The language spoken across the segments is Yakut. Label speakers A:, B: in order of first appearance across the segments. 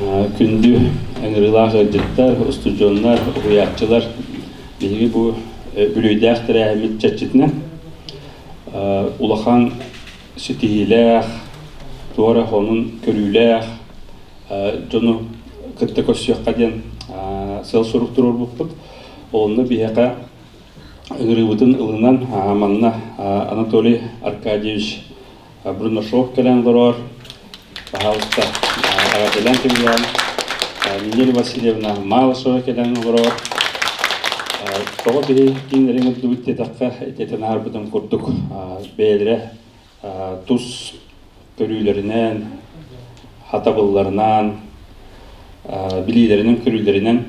A: Күндү ыҥырыылаах ыалдьыттар, устудьуоннар, уһуйааччылар, биһиги бу үбүлүөйдээх тэрээһиммит чэрчитинэн улахан ситиһиилээх, туора хонун көрүүлээх дьону кытта көрсүөххэ диэн сыал-сорук туруорбуппут. Онно биһиэхэ ыҥырыыбытын ылынан манна Анатолий Аркадьевич Брунашов кэлэн олорор. Пожалуйста, эҕэрдэлээн кэбиһээн. Нинель Васильевна Малышева кэлэн олорор. Тоҕо биһи кииннэрин ырдыбыт диэтэххэ, итиэтэн аһарбытым курдук бэйэлэрэ тус көрүүлэринэн, хатабылларынан, билиилэринэн, көрүүлэринэн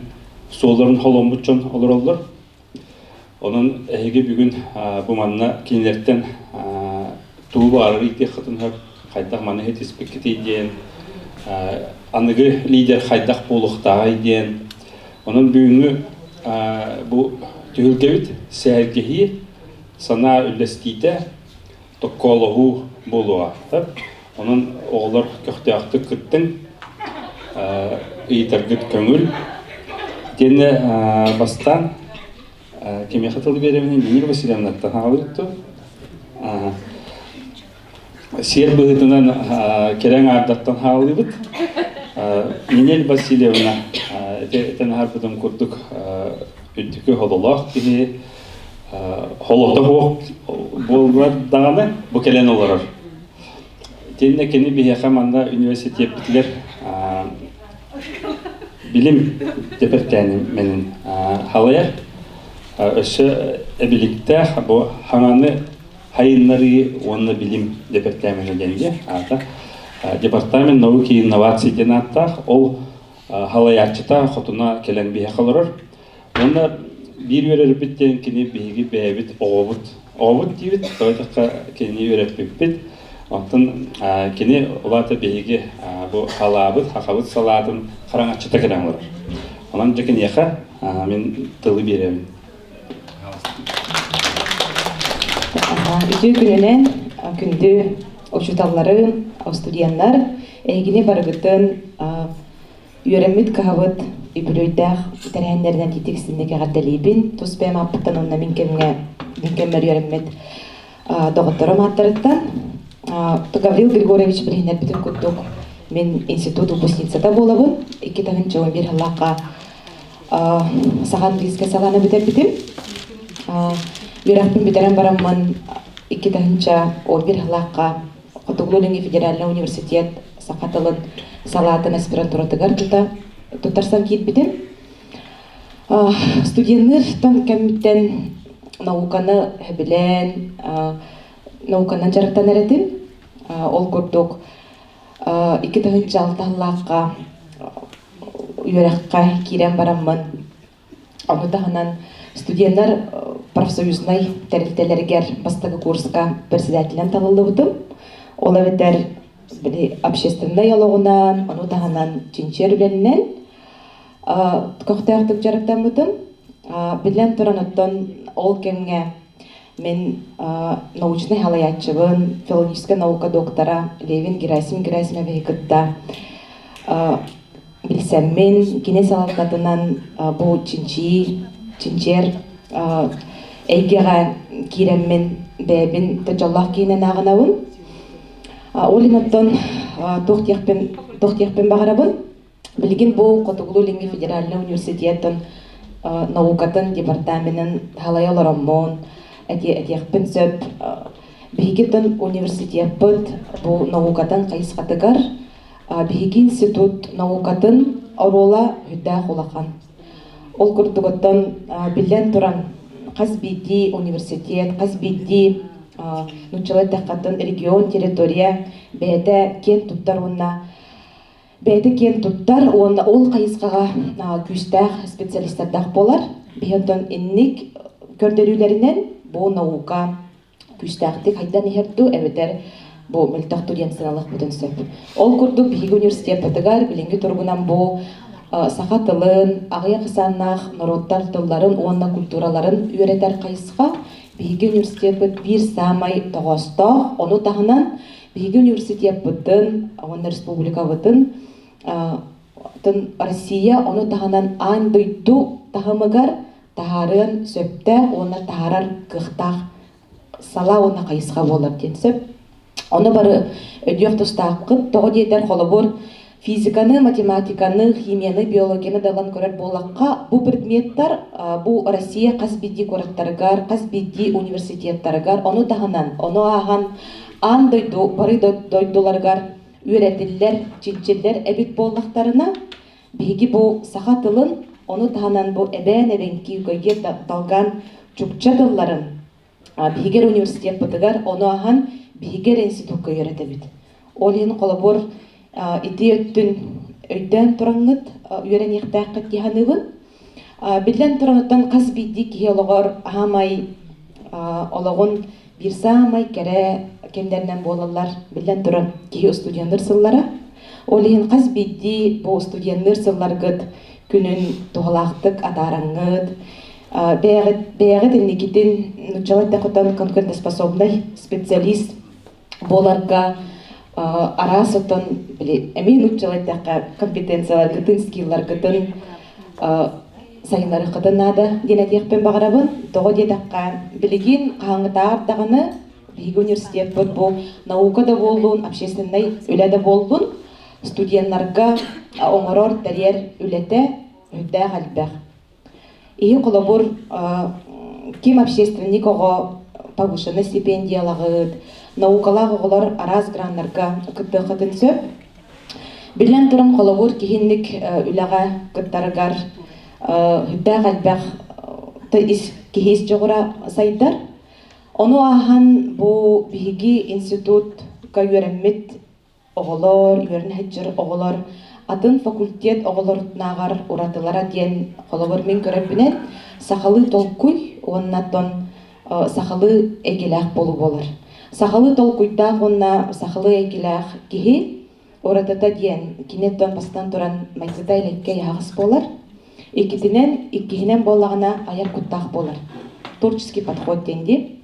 A: суолларын холоммут дьон олороллор. Онон эһиги бүгүн бу манна кинилэртэн тугу баҕарар иитиэххитин сөп, хайдах маны иһитиспиккитий диэн, аныгы лидер хайдах буолуохтааҕый диэн. Онон бүгүҥҥү бу түһүлгэбит сэһэргэһии, санаа үллэстиитэ, токкоолоһуу буолуоҕа. Онон оҕолор көхтөөхтүк кыттыҥ, ыйытаргыт көҥүл. Итиэннэ бастаан кимиэхэ тыл биэрэбин Нина Васильевнаттан аҕалбыт дуо? Сиэр быһыытынан кэрэҥ аардаттан хааллыбыт. Нинель Васильевна этэн аһарбытым курдук үрдүкү хололоох киһи холото суох буоллар даҕаны бу кэлэн олорор. Итиэннэ кини биһиэхэ манна университеппитигэр билим департаменын халайар. Өссө эбиликтээх бу хаҥаны хайыннарыы уонна билим департамена диэн дии аата. Департамент науки и инноваций диэн ааттаах. Ол халайааччыта хотуна кэлэн биһиэхэ олорор. Уонна биир үөрэрбит диэн кини биһиги бэйэбит оҕобут. Оҕобут диибит, тоҕо диэтэххэ кинини үөрэппиппит. Онтон кини улаата биһиги бу халаабыт, хахабыт салаатын хараҥаччыта кэлэн олорор. Онон дьэ киниэхэ мин тылы биэрэбин.
B: Үтүө күнүнэн күндү учууталларым, студеннар, эһигини барыгытын Үөрэммит кыһабыт үбүлүөйдээх тэрээһиннэринэн итик синник эҕэрдэлиибин. Тус бэйэм ааппыттан уонна мин кэмҥэ мин кэммэр үөрэммит доҕотторум ааттарыттан. Гаврил Григорьевич билиһиннэрбитин курдук мин институт выпускницата буолабын. 2011 сыллаахха саха английскай салааны бүтэрбитим. Үөрэхпин бүтэрэн бараммын 2011 сыллаахха Хотугулуу-Илиҥҥи федеральнай университет саха тылын салаатын аспирантуратыгар тута туттарсан киирбитим. Студенныыртан кэммиттэн науканы сөбүлээн, науканан дьарыктанар этим. Ол курдук 2006 сыллаахха үөрэххэ киирэн бараммын Ону таһынан студеннар профсоюзнай тэрилтэлэригэр бастакы курска председателинэн талыллыбытым. Ол эбэтэр били общественнай олоҕунан, ону таһынан чинчийэр үлэннэн көхтөөхтүк дьарыктаммытым. Биллэн туран, оттон ол кэмҥэ мин научнай салайааччыбын, филологическай наука доктора Левин Герасим Герасимовиһы кытта билсэммин, кини салалтатынан бу чинчийии, чинчийэр эйгэҕэ киирэммин бэйэбин дьоллоох киһинэн ааҕынабын. Ол иһин оттон туох диэхпин, туох диэхпин баҕарабын. Билигин бу Хотугулуу-Илиҥҥи федеральнай университеттан наукатын департаменын салайа олороммун, этиэхпин сөп. Биһиги университеппыт бу наукатын хайысхатыгар Биһиги институт наукатын оруола сүрдээх улахан. Ол курдук оттон биллэн туран хас биирдии университет, хас биирдии нууччалыы эттэххэ регион, территория бэйэтэ киэн туттар уонна бэйэтэ киэн туттар уонна ол хайысхаҕа күүстээх специалистардаах буолар. Биһи онтон инник көрдөрүүлэринэн бу наука күүстээхтик хайдан иһэр дуу эбэтэр бу мөлтөх дуу диэн сыаналыахпытын сөп. Ол курдук биһиги университеппытыгар билиҥҥи туругунан бу саха тылын, аҕыйах ахсааннаах норуоттар тылларын уонна культураларын үөрэтэр хайысха биһиги университеппыт биир саамай тоҕоостоох. Ону таһынан биһиги университеппытын уонна республикабытын. Россия ону таһынан аан дойду таһымыгар таһаарыан сөптөөх уонна таһаарар кыахтаах салаа уонна хайысха буолар диэн сөп. Ону бары өйдүөх тустааххыт. Тоҕо диэтэр, холобур, физиканы, математиканы, химияны, биологияны да ылан көрөр буоллахха, бу предметтар бу Россия хас биирдии куораттарыгар, хас биирдии университеттарыгар, ону таһынан, ону ааһан аан дойду бары дойдуларыгар үөрэтиллэр, чинчиллэр эбит буоллахтарына, биһиги бу саха тылын, ону таһынан бу эбээн эбэҥки, үкэйгир долган чукча тылларын биһигэр университеппытыгар ону аһан биһигэр институкка үөрэтэбит. Ол иһин холобур ити өттүн өйдөөн тураҥҥыт үөрэниэхтээххит дии саныыбын. Биллэн туран оттон хас биирдии киһи олоҕор аһамай олоҕун биир саамай кэрэ кэмнэринэн буолаллар. Биллэн туран киһи студенныыр сыллара. Ол иһин хас биирдии бу студенныыр сылларгыт күнүн туһалаахтык атаараҥҥыт, бэйэҕит бэйэҕит инникитин нуччалыы эттэххэ конкурентоспособный специалист буоларга араас оттон били эмиэ нуччалыы эттэххэ компетенцияларгытын, скилларгытын сайыннарыаххытын наада диэн этиэхпин баҕарабын. Тоҕо диэтэххэ, билигин хаһааҥҥытааҕар даҕаны биһиги университеппыт бу наука да буоллун, общественнай үлэ да буоллун, студеннарга оҥорор, тэрийэр үлэтэ үрдээх элбэх. Иһи холобур, ким общественник оҕо повышенный стипендиялаҕыт, наукалаах оҕолор араас граннарга кыттыаххытын сөп. Биллэн туран, холобур, киһинник үлэҕэ кыттарыгар үрдээх элбэх киһи ис дьоҕура сайдар. Ону ааһан бу биһиги институтка үөрэммит оҕолор, үөрэнэ сылдьар оҕолор атын факультет оҕолорунааҕар уратылара диэн холобур мин көрөрбүнэн сахалыы толкуй уонна оттон сахалыы эйгэлээх буолуу буолар. Сахалыы толкуйдаах уонна сахалыы эйгэлээх киһи уратыта диэн кини оттон бастатан туран майгыта элэккэй аһаҕас буолар. Иккитинэн, иккиһинэн буоллаҕына айар куттаах буолар. Творческий подход диэн дии.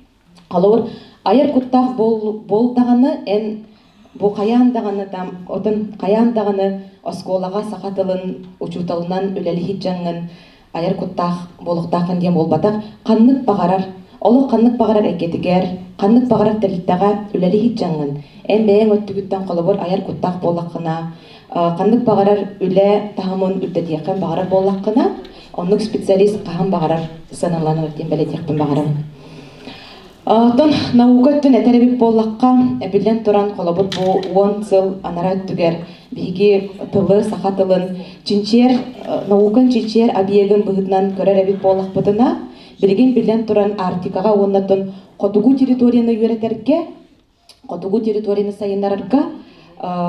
B: Холобур, айар куттаах буол даҕаны эн бу хайаан даҕаны там отон хайаан даҕаны оскуолаҕа саха тылын учууталынан үлэлиһит дьаҥҥын айар куттаах буолуохтааххын диэн буолбатах. Ханнык баҕарар, олох ханнык баҕарар эйгэтигэр, ханнык баҕарар тэрилтэҕэ үлэлиһит дьаҥҥын эн бэйэҥ өттүгүттэн холобур айар куттаах буоллаххына, ханнык баҕарар үлэ таһымын үрдэтиэххин баҕарар буоллаххына, оннук специалист хаһан баҕарар сыаналанар диэн бэлиэтиэхпин баҕарабын. Оттон наука өттүн этэр эбит буоллахха, биллэн туран, холобур, бу 10 сыл анараа өттүгэр биһиги тылы, саха тылын чинчийэр, наукан чинчийэр объегын быһыытынан көрөр эбит буоллахпытына, билигин биллэн туран Арктикаҕа уонна оттон хотугу территорияны үөрэтэргэ, хотугу территорияны сайыннарарга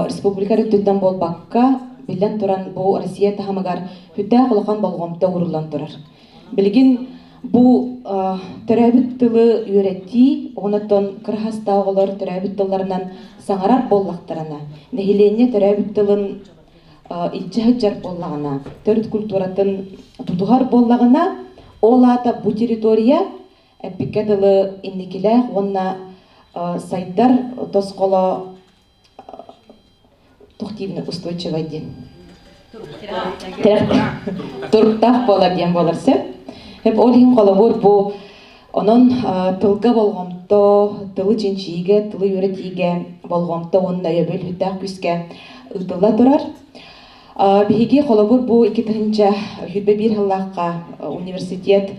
B: республика өттүттэн буолбакка, биллэн туран, бу Россия таһымыгар сүрдээх улахан болҕомто ууруллан турар. Билигин бу төрөөбүт тылы үөрэтии, онон кыра оҕолор төрөөбүт тылларынан саҥарар буоллахтарына, нэһилиэнньэ төрөөбүт тылын илдьэ сылдьар буоллаҕына, төрүт культуратын тутуһар буоллаҕына, ол аата бу территория эппиккэ дылы инникилээх уонна сайдар тосхоло туох диибин устойчивай диэн туруктаах буолар диэн буолар сөп. Хеп ол иһин холобур бу онон тылга болҕомто, тылы чинчийиигэ, тылы үөрэтиигэ болҕомто уонна өйөбүл сүрдээх күүскэ ыытылла турар. Биһиги холобур бу 2021 сыллаахха университет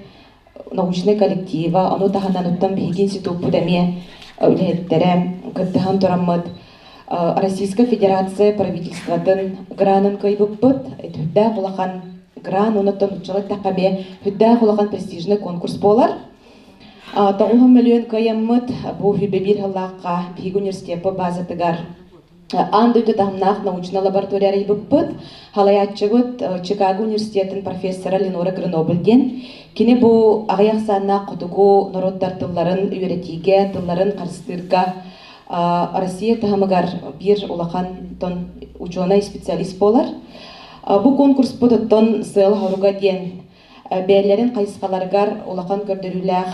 B: научнай коллектива, ону таһынан оттон биһиги институппут эмиэ үлэһиттэрэ кыттыһан тураммыт Российская Федерация правительствотын гранын кыайбыппыт. Сүрдээх улахан гран, онуттан нууччалыы эттэххэ эмиэ сүрдээх улахан престижный конкурс буолар. 9 мөлүйүөн кыайаммыт бу 21 сыллаахха биһиги университеппыт базатыгар аан дойду таһымнаах научнай лаборатория арыйбыппыт. Халайааччыбыт Чикаго университетын профессора Ленора Гренобль диэн. Кини бу аҕыйах ахсааннаах хотугу норуоттар тылларын үөрэтиигэ, тылларын харыстыырга Россия таһымыгар биир улахан ученый специалист буолар. Бу конкурспут оттон сыала-соруга диэн бэйэлэрин хайысхаларыгар улахан көрдөрүүлээх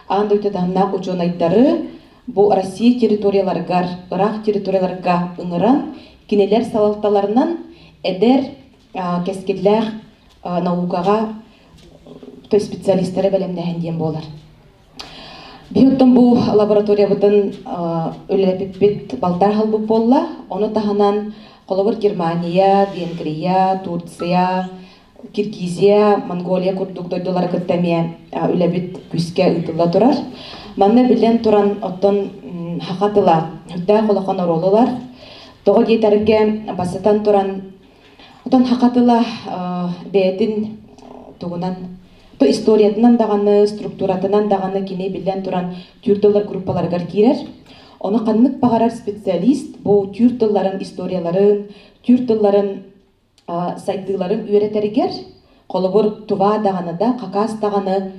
B: аан дойду таһымнаах учуонайдары бу Россия территорияларыгар, ыраах территорияларга ыҥыран, кинилэр салалталарынан эдэр. кэскиллээх наукаҕа то специалистары бэлэмнээһин диэн буолар. Биһиттэн бу лабораториябытын үлэлэппиппит балтар халбыт буолла. Ону таһынан холобур Германия, Венгрия, Турция, Киргизия, Монголия курдук дойдулары кытта эмиэ үлэбит күүскэ ыытылла турар. Манна биллэн туран, оттон саха тыла сүрдээх улахан оруолу ылар. Тоҕо диэтэргэ, бастатан туран, оттон саха тыла бэйэтин тугунан то историятынан даҕаны, структуратынан даҕаны кини биллэн туран түүр тыллар группаларыгар киирэр. Ону ханнык баҕарар специалист бу түүр тылларын историяларын, түүр тылларын сайдыыларын үөрэтэригэр, холобур, тува даҕаны да, хакас даҕаны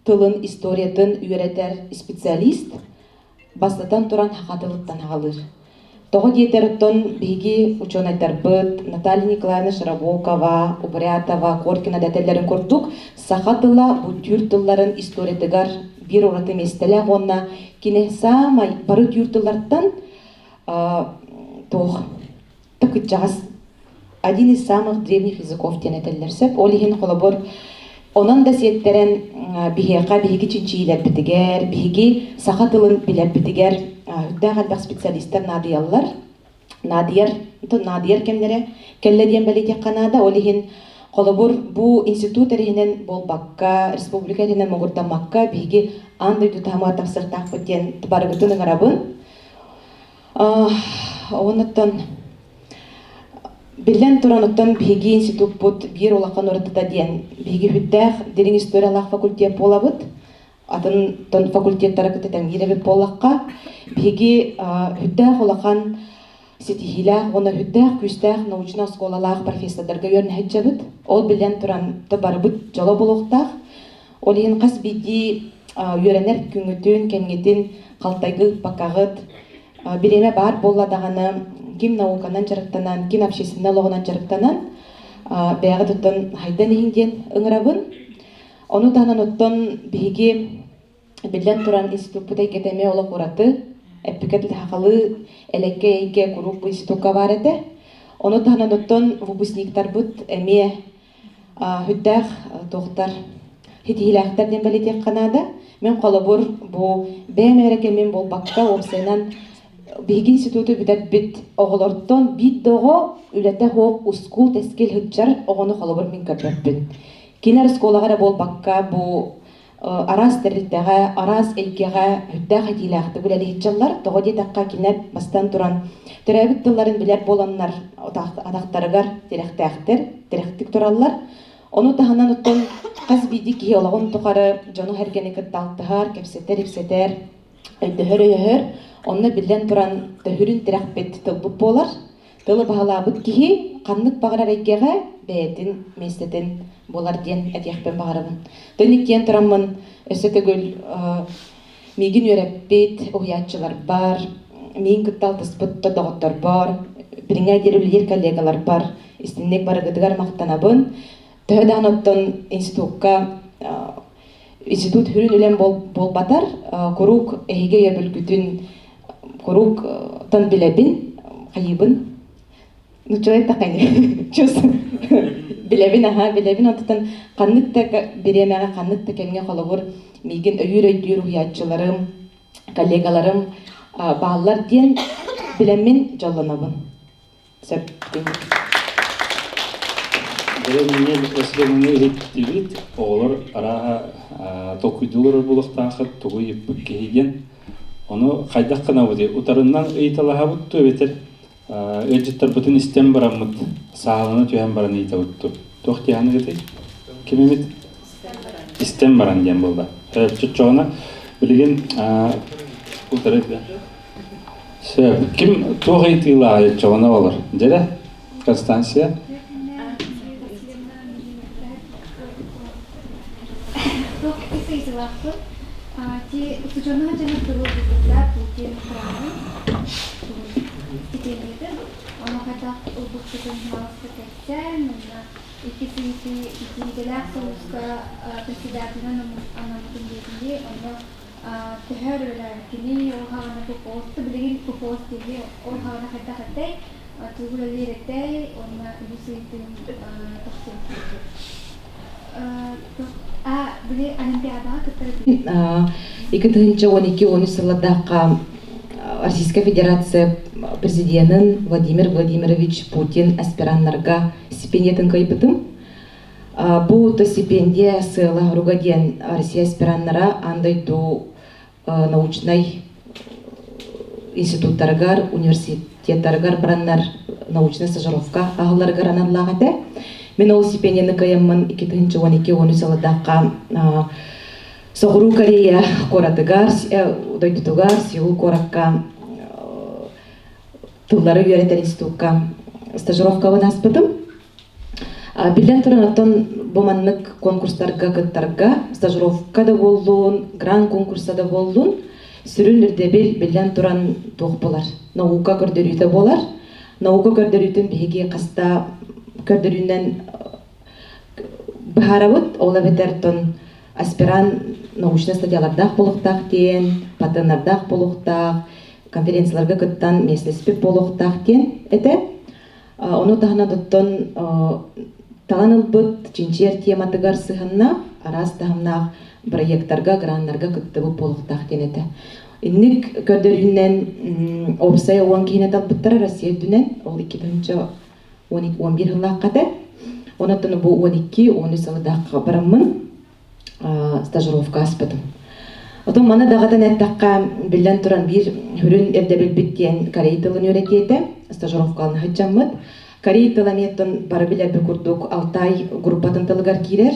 B: тылын историятын үөрэтэр специалист бастатан туран саха тылыттан аҕалыыр. Тоҕо диэтэр, оттон биһиги учуонайдарбыт Наталья Николаевна Широбокова, Убрятова, Коркина дэтэллэрин курдук саха тыла бу түүр тылларын историятыгар биир ураты миэстэлээх уонна кини саамай бары түүр тыллартан туох кырдьаҕас один из самых древних языков диэн этэллэр сөп. Ол иһин холобур онон да сиэттэрэн биһиэхэ биһиги чинчийиилэрбитигэр, биһиги саха тылын билэрбитигэр үрдээх элбэх специалистар наадыйаллар. Наадыйар, наадыйар кэмнэрэ кэллэ диэн бэлиэтиэххэ наада. Ол иһин холобур бу институт эриһинэн буолбакка, республика эринэн муҥурдаммакка биһиги аан дойду таһымыгар тахсыахтаахпыт диэн барыгытын ыҥырабын. Онуттан биллэн туран, оттон биһиги институппут биир улахан уратыта диэн биһиги сүрдээх дириҥ историялаах факультет буолабыт. Атын факультеттары кытта тэҥниир эбит буоллахха, биһиги сүрдээх улахан ситиһиилээх уонна сүрдээх күүстээх научнай оскуолалаах профессордарга үөрэнэ Ол биллэн туран, барыбыт дьоло буолуохтаах. Ол иһин хас биирдии үөрэнэр күҥҥүтүн, кэмҥитин халтайга ыыппаккаҕыт, бириэмэ баар буолла даҕаны ким науканан дьарыктанан, ким общественнай олоҕунан дьарыктанан, бэйэҕит оттон хайдан иһиҥ диэн ыҥырабын. Ону таһынан оттон биһиги биллэн туран институппут эйгэтэ эмиэ олох ураты. Эппикэт сахалыы элэккэй эйгэ куруук бу институкка баар этэ. Ону таһынан оттон выпускниктарбыт эмиэ Сүрдээх туохтар ситиһиилээхтэр диэн бэлиэтиэххэ наада. Мин холобур бу бэйэм эрэ кэмим буолбакка, уопсайынан биһиги институту бүтэрбит оҕолортон биир да оҕо үлэтэ суох ускул тэскил сылдьар оҕону холобур мин көрбөппүн. Кинилэр оскуолаҕа эрэ буолбакка бу араас тэрилтэҕэ, араас эйгэҕэ сүрдээх этиилээхтик үлэлии сылдьаллар. Тоҕо диэтэххэ, кинилэр бастан туран төрөөбүт тылларын билэр буоланнар атахтарыгар тирэхтээхтэр, тирэхтик тураллар. Ону таһынан оттон хас биирдии киһи олоҕун тухары дьону-сэргэни кытта алтыһар, кэпсэтэр-ипсэтэр, өйдөһөр-өйөһөр. Онно биллэн туран төһүрүн тирэхпит тылбыт буолар. Тылы баһылаабыт киһи ханнык баҕарар эйгэҕэ бэйэтин миэстэтин булар диэн этиэхпин баҕарабын. Төнник диэн тураммын өссө төгүл миигин үөрэппит уһуйааччыларбар, миигин кытта алтыспыт доҕотторбор, билиҥҥэ диэри үлэлиир коллегаларбар истинник барыгытыгар махтанабын. Төһө даҕаны оттон институкка институт сүрүн үлэм буолбатар, куруук эһиги өйөбүлгүтүн куруук тон билэбин, хайыыбын. Ну, человек такой, чувствую. Билэбин, аха, билэбин, онтон ханнык да бириэмэҕэ, ханнык да кэмҥэ холобур миигин өйүүр өйдүүр уһуйааччыларым, коллегаларым бааллар диэн билэммин дьоллонобун. Сөп.
A: Бэлэмҥэ иһиттибит, оҕолор арааһа толкуйдуулар буолуохтааххыт, тугу ыйыппыт киһи диэн. Ону хайдах гынабытый? Утарынан ыйыталаһабыт дуу эбэтэр ыалдьыттарбытын истэн бараммыт, сааланы түһэн баран ыйытабыт дуу? Туох диэханыгытый? Ким эмит? Истэн баран диэн буолла. Чоччоҕуна билигин утары Сөп. Ким туох ыйытыылааҕый оччоҕуна олор? Дьэрэ, Констанция?
C: Туох ис ыйытыылаахпын. Ти устудьуоннаһан дьоно тылы булбуттар, Путин Украинаны стипендиятын. Ону хайдах ылбыппытын пожалуйста кэпсээн, уонна иккис ыйытыы итиидэлээх сулууска председателинэн анаммытын диэтин онно төһө өрүөлээбиккиний, ол хаҕана ППОС, билигин ППОС диэни ол хаҕана хайдах этэй? Тугу үлэлиир этэй уонна үһүс ыйытыым тахсыбыт. А, били Олимпиадаҕа кыттар
B: 2012-13 сыллардаахха Российская Федерация президенин Владимир Владимирович Путин аспираннарга стипендиятын кыайбытым. Бу стипендия сыала-соруга диэн Россия аспираннара аан дойду научнай институттарыгар, университеттарыгар бараннар научнай стажировка аһалларыгар аналлаах этэ. Мин ол стипендияны кыайаммын 2012-13 сыллардаахха Соҕуруу Корея куоратыгар, дойдутугар, Сеул куоракка тыллары үөрэтэр институкка стажировкабын ааспытым. Биллэн туран, оттон бу маннык конкурстарга кыттарга стажировка да буоллун, грант конкурса да буоллун, сүрүн ирдэбил биллэн туран туох буолар? Наука көрдөрүүтэ буолар. Наука көрдөрүүтүн биһиги хаста көрдөрүүнэн быһаарабыт. Ол эбэтэр тон аспирант научнай статьялардаах буолуохтаах диэн, патеннардаах буолуохтаах, конференцияларга кыттан миэстэлэспит буолуохтаах диэн этэ. Ону таһынан оттон талан ылбыт чинчийэр тематыгар сыһыннаах, араас таһымнаах проектарга, граннарга кыттыбыт буолуохтаах диэн этэ. Инник көрдөрүүнэн уопсай 10 киһини талбыттара Россия үрдүнэн, ол 2011 сыллаахха этэ. Онон бу 12-13 сыллаахха бараммын стажировка ааспытым. Отон маны даҕатан эттэххэ, биллэн туран биир сүрүн ирдэбилбит диэн корей тылын үөрэтии этэ, стажировкалана сылдьаммыт. Корей тыла эмиэ бары билэрбит курдук Алтай группатын тылыгар киирэр.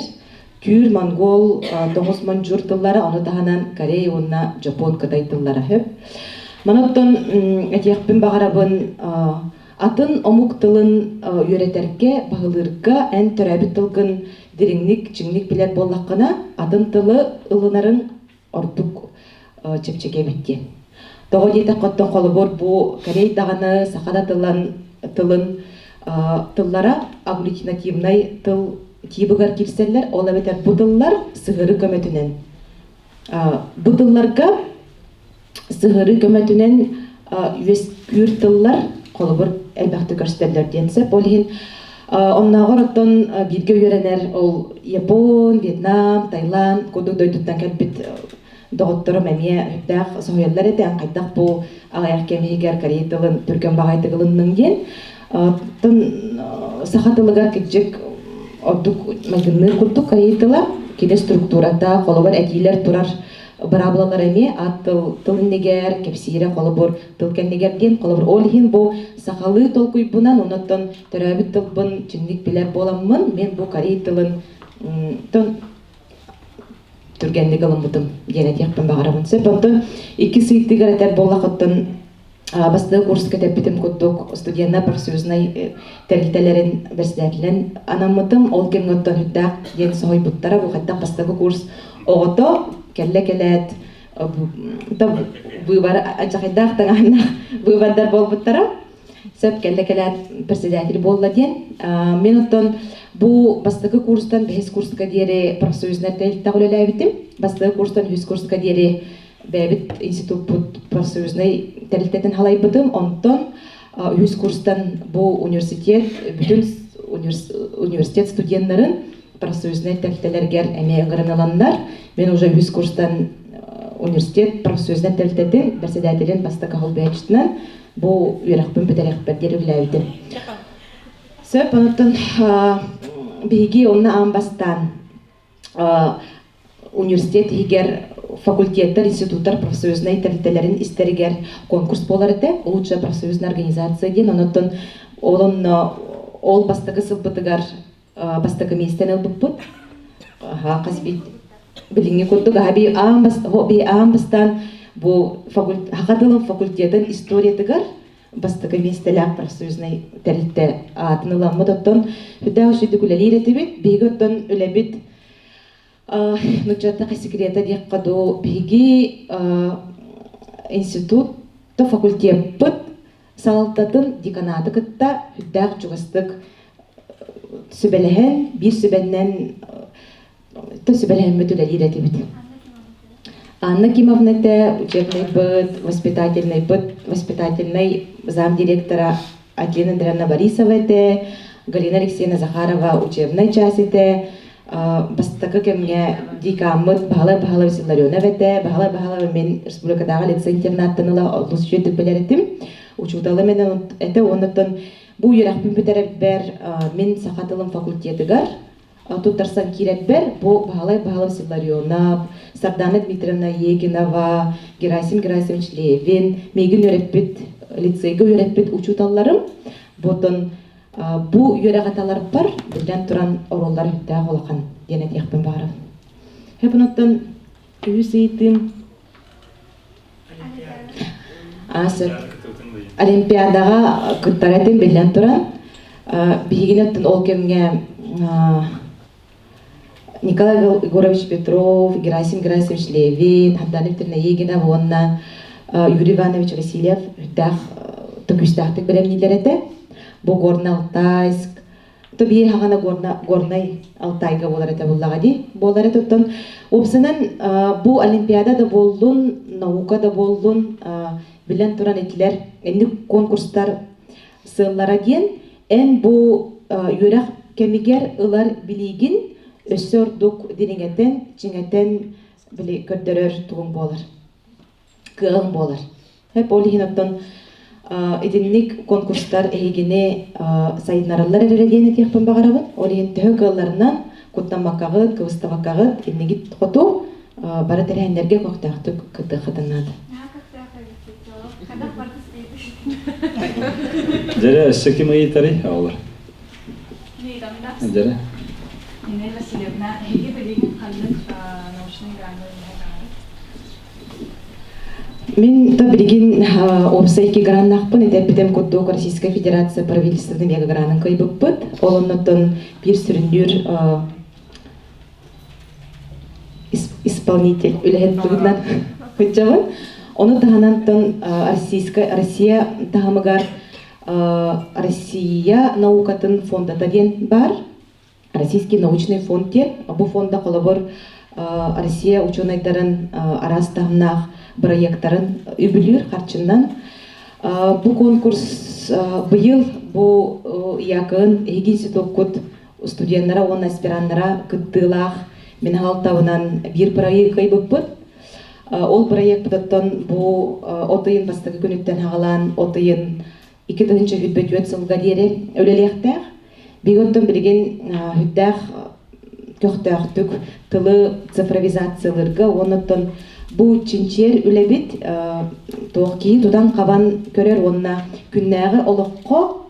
B: Түүр, монгол, тоҥус мончуур тыллара, ону таһынан корей уонна дьоппуон, кытай тыллара сөп. Маны оттон этиэхпин баҕарабын, атын омук тылын үөрэтэргэ, баһылыырга эн төрөөбүт тылгын дириҥник, чиҥник билэр буоллаххына, атын тылы ылынарыҥ ордук чэпчэки эбит диэн. Тоҕо диэтэххэ, оттон холобур, бу корей даҕаны, саха да тылын, тылын тыллара агглютинативнай тыл тиибыгар киирсэллэр, ол эбэтэр бу тыллар сыһыары көмөтүнэн. Бу тылларга сыһыарыы көмөтүнэн үөскүүр тыллар холобур элбэхтик көрсөллөр диэн сөп. Ол иһин оннооҕор оттон бииргэ үөрэнэр ол Япон, Вьетнам, Таиланд курдук дойдуттан кэлбит доҕотторум эмиэ сүрдээх соһуйаллар этэ хайдах бу аҕыйах кэм иһигэр корей тылын түргэн баҕайытык ылынныҥ диэн. Оттон саха тылыгар кырдьык ордук майгынныыр курдук корей тыла кини структурата холобур этиилэр турар быраабылалар эмиэ аат тыл тыл иннигэр кэпсиирэ холобур тыл кэннигэр диэн холобур ол иһин бу сахалыы толкуйбунан оннуттан төрөөбүт тылбын чиҥник билэр буоламмын мен бу корей тылын тон түргэнник ылыммытым диэн этиэхпин баҕарабын сөп онтон икки сыйтыгар этэр буоллахыттан бастакы курска тэппитим курдук студеннар профсоюзнай тэрилтэлэрин председателинэн анаммытым. Ол кэмҥэ оттон үрдээх диэн соһуйбуттара. Бу хайдах бастакы курс оҕото кэллэ кэлээт быыбар адьахайдаах таҥаһыннаах быыбардар буолбуттара. Сөп кэллэ кэлээт председатель буолла диэн. Мен оттон бу бастакы курстан бэһис курска диэри профсоюзнай тэрилтэҕэ үлэлээбитим. Бастакы курстан үһүс курска диэри бэйэбит институппут профсоюзнай тэрилтэтин халайбытым. Онтон үһүс курстан бу университет бүтүн университет студеннарын профсоюзнай тэрилтэлэригэр эмиэ ыҥыран мен уже үһүс курстан университет профсоюзнай тэрилтэтин председателин бастакы холбооччутунан бу үөрэхпин бүтэриэхпэр диэри үлэлээбитим. Сөп, онтон биһиги онно аан бастаан университет иһигэр факультеттар, институттар профсоюзнай тэрилтэлэрин истэригэр конкурс буолар этэ. Лучшая профсоюзная организация диэн. Онон ол онно ол бастакы сылбытыгар бастакы миэстэни ылбыппыт. Хас билиҥҥи курдук аби аан бастаан бу саха тылын факультетын историятыгар бастакы миэстэлээх профсоюзнай тэрилтэ аатын ыламмыт. Оттон сүрдээх үчүгдүк үлэлиир этибит. Биһиги оттон үлэбит нуччаттаха секрета диэххэ дуу, биһиги институт факультеппыт салалтатын деканаты кытта сүрдээх чугастык сүбэлэһэн, биир сүбэннэн сүбэлэһэммит үлэлиир этибит. Анна Кимовна этэ учебнайбыт, воспитательнайбыт, воспитательнай замдиректора. Адлина Андреевна Борисова этэ, Галина Алексеевна Захарова учебнай час этэ, бастакы кэмҥэ декаммыт Баһылай Баһылович Илларионов этэ. Баһылай Баһылов мин республикатааҕы лицей-интернаттан ыла олус үчүгэйдик билэр этим. Учууталым этэ уонна бу үөрэхпин бүтэрэрбэр мин саха тылын факультетыгар туттарсан киирэрбэр бу Баһылай Баһылович Илларионов, Сардана Дмитриевна Егинова, Герасим Герасимович Левин миигин үөрэппит лицейгэ үөрэппит учууталларым. Ботон бу үөрэх аталарбар биллэн туран оруоллар үрдээх улахан диэн этиэхпин баҕарабын. Хэпунуттан үһүс ыйытыым Сөп. Олимпиадаҕа кыттар этим биллэн туран. Биһигини оттон ол кэмҥэ Николай Егорович Петров, Герасим Герасимович Левин, Хардана Викторовна Егинова уонна Юрий Иванович Васильев үрдээх төкүүстээхтик бэлэмнииллэр этэ. Бу Горно-Алтайск, то биир хаҕана Горнай Алтайга буолар этэ буллаҕа дии. Буолар этэ оттон уопсанан бу олимпиада да буоллун, наука да буоллун, билэн туран итилэр инник конкурстар сыаллара диэн эн бу үөрэх кэмигэр ылар билиигин өссө ордук дириҥэтэн, чиҥэтэн били көрдөрөр тугуҥ буолар, кыаҕыҥ буолар. Хэп ол иһин оттон итинник конкурстар эһигини сайыннараллар эрэ диэн этиэхпин баҕарабын. Ол иһин төһө кыалларынан куттаммаккаҕыт, кыбыстабаккаҕыт, иннигит хоту бары тэрээһиннэргэ көхтөөхтүк кыттыаххытын наада.
A: Дьэрэ, өссө ким ыйытарый оҕолор? Дьэрэ.
D: Нина Васильевна, эһиги билигин ханнык научнай граннар
B: Мин то билигин уопсай икки граннаахпын этэппитим курдук Российская Федерация правительствотын мегагранын кыайбыппыт. Ол оннуттан биир сүрүннүүр исполнитель үлэһит быһыытынан сылдьабын. Ону таһынан Российская Россия таһымыгар Россия наукатын фондата диэн баар. Российский научный фонд диэн. Бу фонда холобур Россия учуонайдарын араас таһымнаах бырайыактарын үбүлүүр харчынан. Бу конкурс быйыл бу ЯКН эһиги институккут студеннара уонна аспираннара кыттыылаах мин аҕалтабынан биир бырайыак кыайбыппыт. Ол бырайыакпытыттан бу от ыйын бастакы күнүттэн хаҕалаан от ыйын 2024 сылга диэри үлэлиэхтээх. Биһиги оттон билигин сүрдээх көхтөөхтүк тылы цифровизациялыырга уонна оттон бу чинчийэр үлэбит туох киһи тутан-хабан көрөр уонна күннээҕи олоххо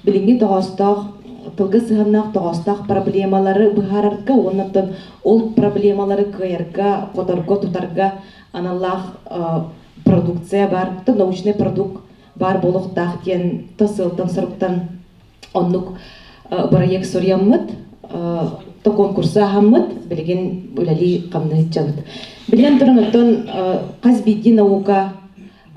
B: билиҥҥи тоҕоостоох тылга сыһыаннаах тоҕоостоох проблемалары быһаарарга уонна оттон ол проблемалары кыайарга, хоторго, тутарга аналлаах продукция баар, научный продукт баар буолуохтаах диэн то сыалтан-соруктан оннук бырайыак суруйаммыт, то конкурсу ааһаммыт, билигин үлэлии хамнаһыччабыт. Билэн туран оттон хас биирдии наука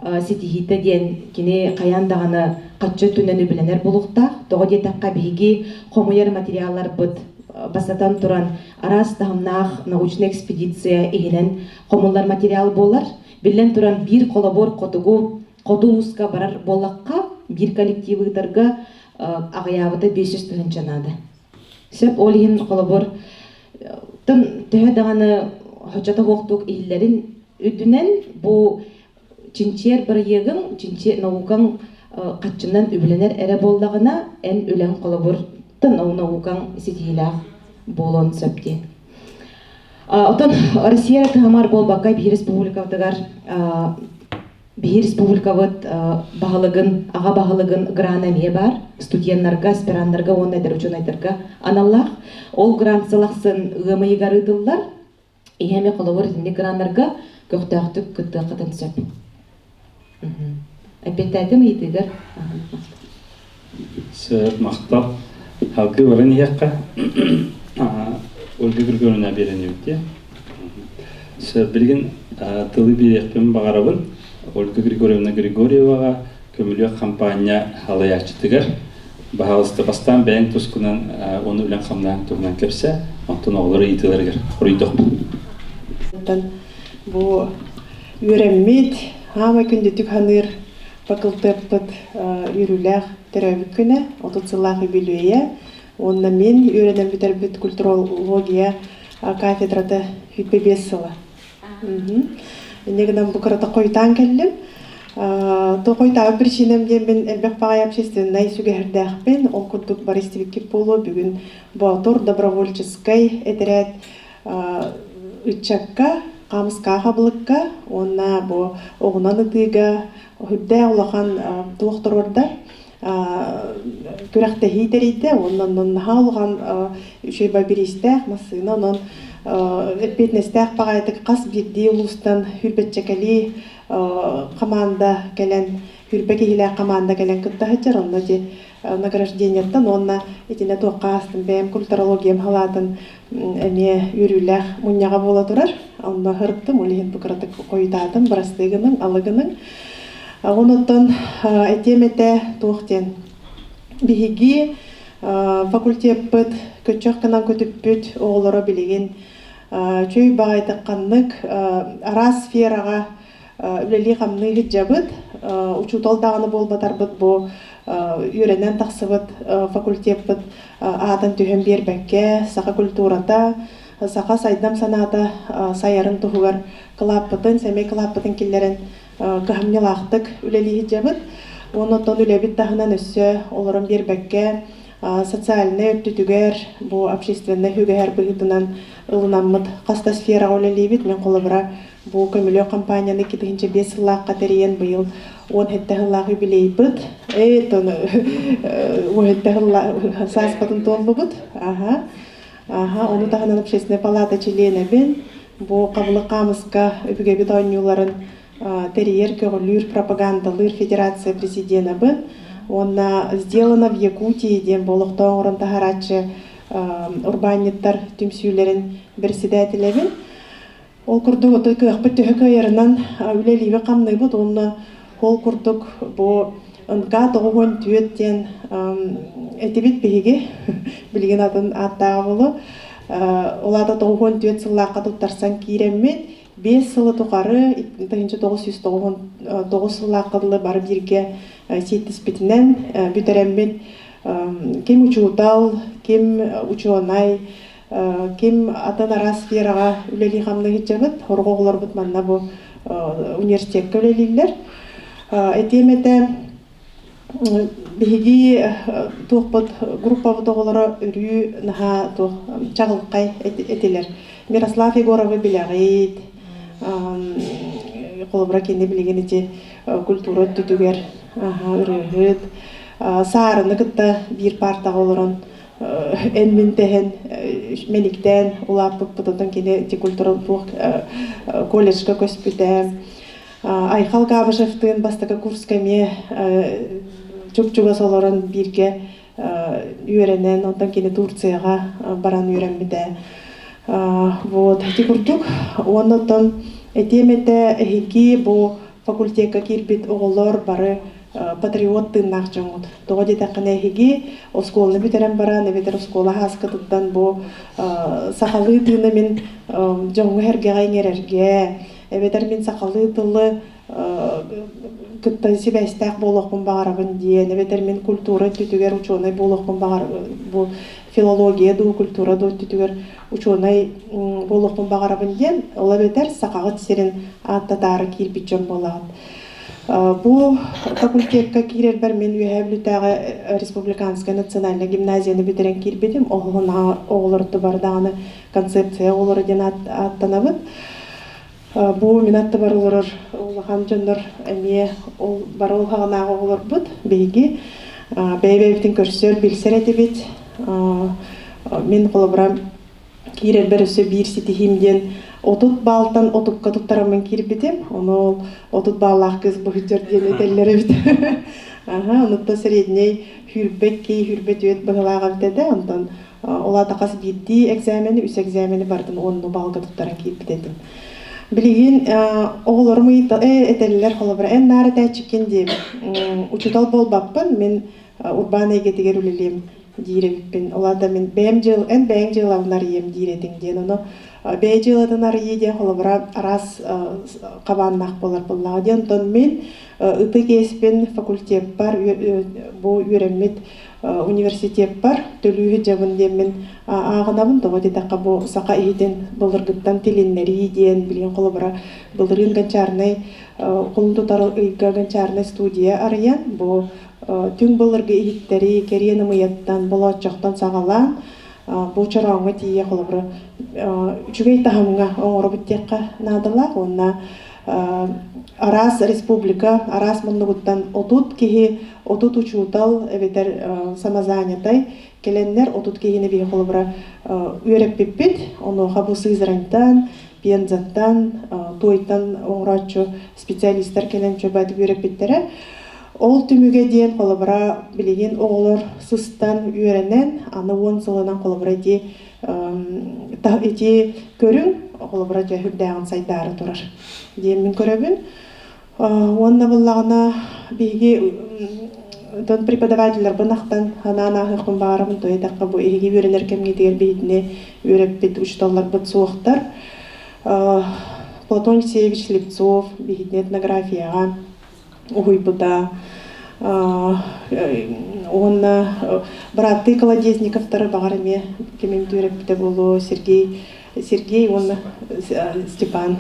B: ситиһиитэ диэн кини хайаан даҕаны хаччы өттүнэн үбүлэнэр буолуохтаах. Тоҕо диэтэххэ, биһиги хомуйар материалларбыт бастатан туран араас таһымнаах научнай экспедиция иһинэн хомуллар материал буолар. Биллэн туран, биир холобур хотугу хоту улууска барар буоллахха, биир коллектив ыытарга аҕыйаабыта 500 тыһыынча наада. Сөп, ол иһин холобур төһө даҕаны хочото суохтук иһиллэрин үрдүнэн бу чинчийэр бырайыагыҥ, чинчийэр наукаҥ хаччынан үбүлэнэр эрэ буоллаҕына, эн үлэҥ холобур наукаҥ ситиһиилээх буолуон сөп диэн. Оттон Россия таһымар буолбакка биир республикабытыгар биир республикабыт баһылыгын, аҕа баһылыгын грана эмиэ баар. Студеннарга, аспираннарга уонна эдэр учуонайдарга аналлаах. Ол грант сыл ахсын ыам ыйыгар ыытыллар. Ийэми холобур итинник граннарга көхтөөхтүк кыттыаххытын сөп. Эппиэттээтим ыйытыыгар.
A: Сөп, махтал. Халгыы баран иһиэххэ. Ольга Григорьевна биэрэн дии. Сөп, билигин тылы биэриэхпин баҕарабын. Ольга Григорьевна Григорьеваҕа көмүлүөк хампаанньа халайааччытыгар Баһаалыста бастаан бэйэҥ тускунан уонна үлэҥ-хамнаһыҥ туһунан кэпсээ, онтон оҕолор ыйытыыларыгар хоруйдуохпут.
E: Бу үөрэммит, аамай күндүтүк саныыр. факультеппыт үөрүүлээх төрөөбүт күнэ, 30 сыллаах үбүлүөйэ. Уонна мин үөрэнэн бүтэрбит культурология кафедрата 25 сыла. Инньэ гынан бу кырата хойутаан кэллим. То хойутаабыт причинам диэн элбэх баҕайы общественнай сүгэһэрдээхпин. Ол курдук бары истибиккит буолуо бүгүн Боотур добровольческай этэрээт ыччакка, хаамыскаах абылыкка уонна бу оҕунан ытыыга үрдээх улахан туох туруорда күрэхтэһии тэрийдэ уонна онон наһаа улахан үчүгэй бириистээх массыына онон эппиэтинэстээх баҕайытык хас биирдии улуустан хүрбэччэкэлии хамаанда кэлэн хүрбэ киһилээх хамаанда кэлэн кытта сылдьар онно ити награждениеттан уонна итинэ туохха аастым бэйэм культурологиям халаатын эмиэ үөрүүлээх мунньаҕа буола турар. Онно сырыттым, ол иһин бу кыратык хойутаатым, бырастыы гыныҥ, алы гыныҥ. Онуттан этиэм этэ туох диэн. Биһиги факультеппыт көччөх гынан көтүппүт оҕолоро билигин чөй баҕайытык ханнык араас сфераҕа үлэлии-хамныы сылдьабыт. Учуутал даҕаны буолбатарбыт бу үөрэнэн тахсыбыт факультеппыт аатын түһэн биэрбэккэ, саха культурата, саха сайдам санаата сайарын туһугар кылааппытын, сэмэй кылааппытын киллэрэн кыһамньылаахтык үлэлии сылдьабыт. Уонна оттон үлэбит таһынан өссө олорон биэрбэккэ социальнай өттүтүгэр бу общественнай үгэһэр быһыытынан ылынаммыт хас да сфераҕа үлэлиибит. Мин холобура Бу көмүлүөк компанияны 2005 сыллаахха тэрийэн быйыл 17 сыллаах юбилейбыт. Э, 17 сылла сааспытын туоллубут. Аха. Аха, ону таһынан общественная палата чилиэнэбин. Бу Хабылык Хаамыска өбүгэбит оонньууларын тэрийэр, көҕүлүүр, пропагандалыыр федерация президенабын. Уонна «Сделано в Якутии» диэн бу олохтоох оҥорон таһаарааччы урбаанньыттар түмсүүлэрин бэрэссэдээтэлэбин. Ол курдук отой кыахпыт төһө кыайарынан үлэлиибит-хамныыбыт уонна ол курдук бу НК 94 диэн этибит биһиги билигин атын ааттааҕа буолуо. Ол аата 94 сыллаахха туттарсан киирэммит 5 сылы тухары 1999 сыллаахха дылы бары бииргэ сиэттиспитинэн бүтэрэммит ким учуутал, ким учуонай, Ким атын араас сфераҕа үлэлии-хамныы сылдьабыт, сорох оҕолорбут манна бу университекка үлэлииллэр. Этиэм этэ, биһиги туохпут группабыт оҕолоро өрүү наһаа туох чаҕылхай этилэр. Мирослав Егоровы билэҕит, холобура кини билигин ити культура өттүтүгэр ырыаһыт, Саарыны кытта биир паартаҕа олорон эн-мин тэһэн мэниктээн улааппыппыт оттон кини ити культура туох колледжка көспүтэ Айхал Габышевтыын бастакы курска эмиэ чуп-чугас олорон бииргэ үөрэнэн онтон кини Турцияҕа баран үөрэммитэ вот ити курдук уонна оттон этиэм этэ эһиги бу факультекка киирбит оҕолор бары патриот тыыннаах дьоҥҥут. Тоҕо диэтэххинэ эһиги оскуоланы бүтэрэн баран эбэтэр оскуола ааскытыттан бу сахалыы тыыны мин дьоҥҥо-сэргэҕэ иҥэрэргэ, эбэтэр мин сахалыы тылы кытта сибээстээх буолуохпун баҕарабын диэн, эбэтэр мин культура өттүтүгэр учуонай буолуохпун баҕар бу филология дуу, культура дуу өттүтүгэр учуонай буолуохпун баҕарабын диэн, ол эбэтэр сахаҕыт сирин ааттатаары киирбит дьон буолаҕыт. Бу факультекка киирэрбэр мин Үөһээ Бүлүүтээҕи республиканскай национальнай гимназияны бүтэрэн киирбитим. Оһоһун оҕолорду бары даҕаны концепция оҕолоро диэн ааттанабыт. Бу мин аттыбар олорор улахан дьоннор эмиэ ол бары улаҕанааҕы оҕолорбут. Биһиги бэйэ-бэйэбитин көрсөр, билсэр этибит. Мин холобура киирэрбэр өссө биир ситиһиим диэн 30 баалтан отукка туттараммын киирбитим. Ону ол 30 бааллаах кыыс быһыдьар диэн этэллэр эбит. Аха, онуттан средней хүрбэт кий, хүрбэт үөт быһылаах эбит этэ. Онтон ол аата хас биирдии экзамени, үс экзамени бардым онну баалга туттаран киирбит этим. Билигин оҕолорум этэллэр холобура эн наар этээччиккин диэбит. Учуутал буолбаппын, мин урбаан эйгэтигэр үлэлиим. диир эбиппин. Ол аата мин бэйэм дьыал эн бэйэҥ дьыалабын арыйыам диир этиҥ диэн. Ону бэйэ дьыалатын арыйыы диэн холобура араас хабааннаах буолар буоллаҕа диэн. Онтон мин ытык иэспин факультеппар бу үөрэммит университеппар төлүү сылдьабын диэммин ааҕынабын. Тоҕо диэтэххэ бу саха иһитин былыргыттан тилиннэрии диэн билигин холобура былырыын гончарнай кулун тутар ыйга гончарнай студия арыйан бу түҥ былыргы иһиттэри кэриэн ымыйаттан болооччохтон саҕалаан бу чорооҥҥо тиийэ холобура үчүгэй таһымҥа оҥоробут диэххэ наадалаах уонна араас республика араас муннугуттан 30 киһи 30 учуутал эбэтэр самозанятай кэлэннэр 30 киһини биһи холобура үөрэппиппит. Онуоха бу Сызраньтан, Пензаттан, Туойтан оҥорооччу специалистар кэлэн чөбөтүк үөрэппиттэрэ. Ол түмүгэ диэн холобура билигин оҕолор сыстан үөрэнэн, аны 10 сылынан холобура ити ити көрүҥ холобура дьэ үрдээҕин сайдаары турар диэн мин көрөбүн. Уонна буллаҕына биһиги тон преподавателлэрбин ахтан ханаан ааһыахпын баҕарабын то этэххэ бу эһиги үөрэнэр кэмҥитигэр биһитини үөрэппит учууталларбыт суохтар. Платон Алексеевич Слепцов биһитини этнографияҕа уһуйбута. Уонна бырааттыы Колодезниковтары баҕар эмиэ кимим үөрэппитэ буолуо Сергей Сергей уонна Степан.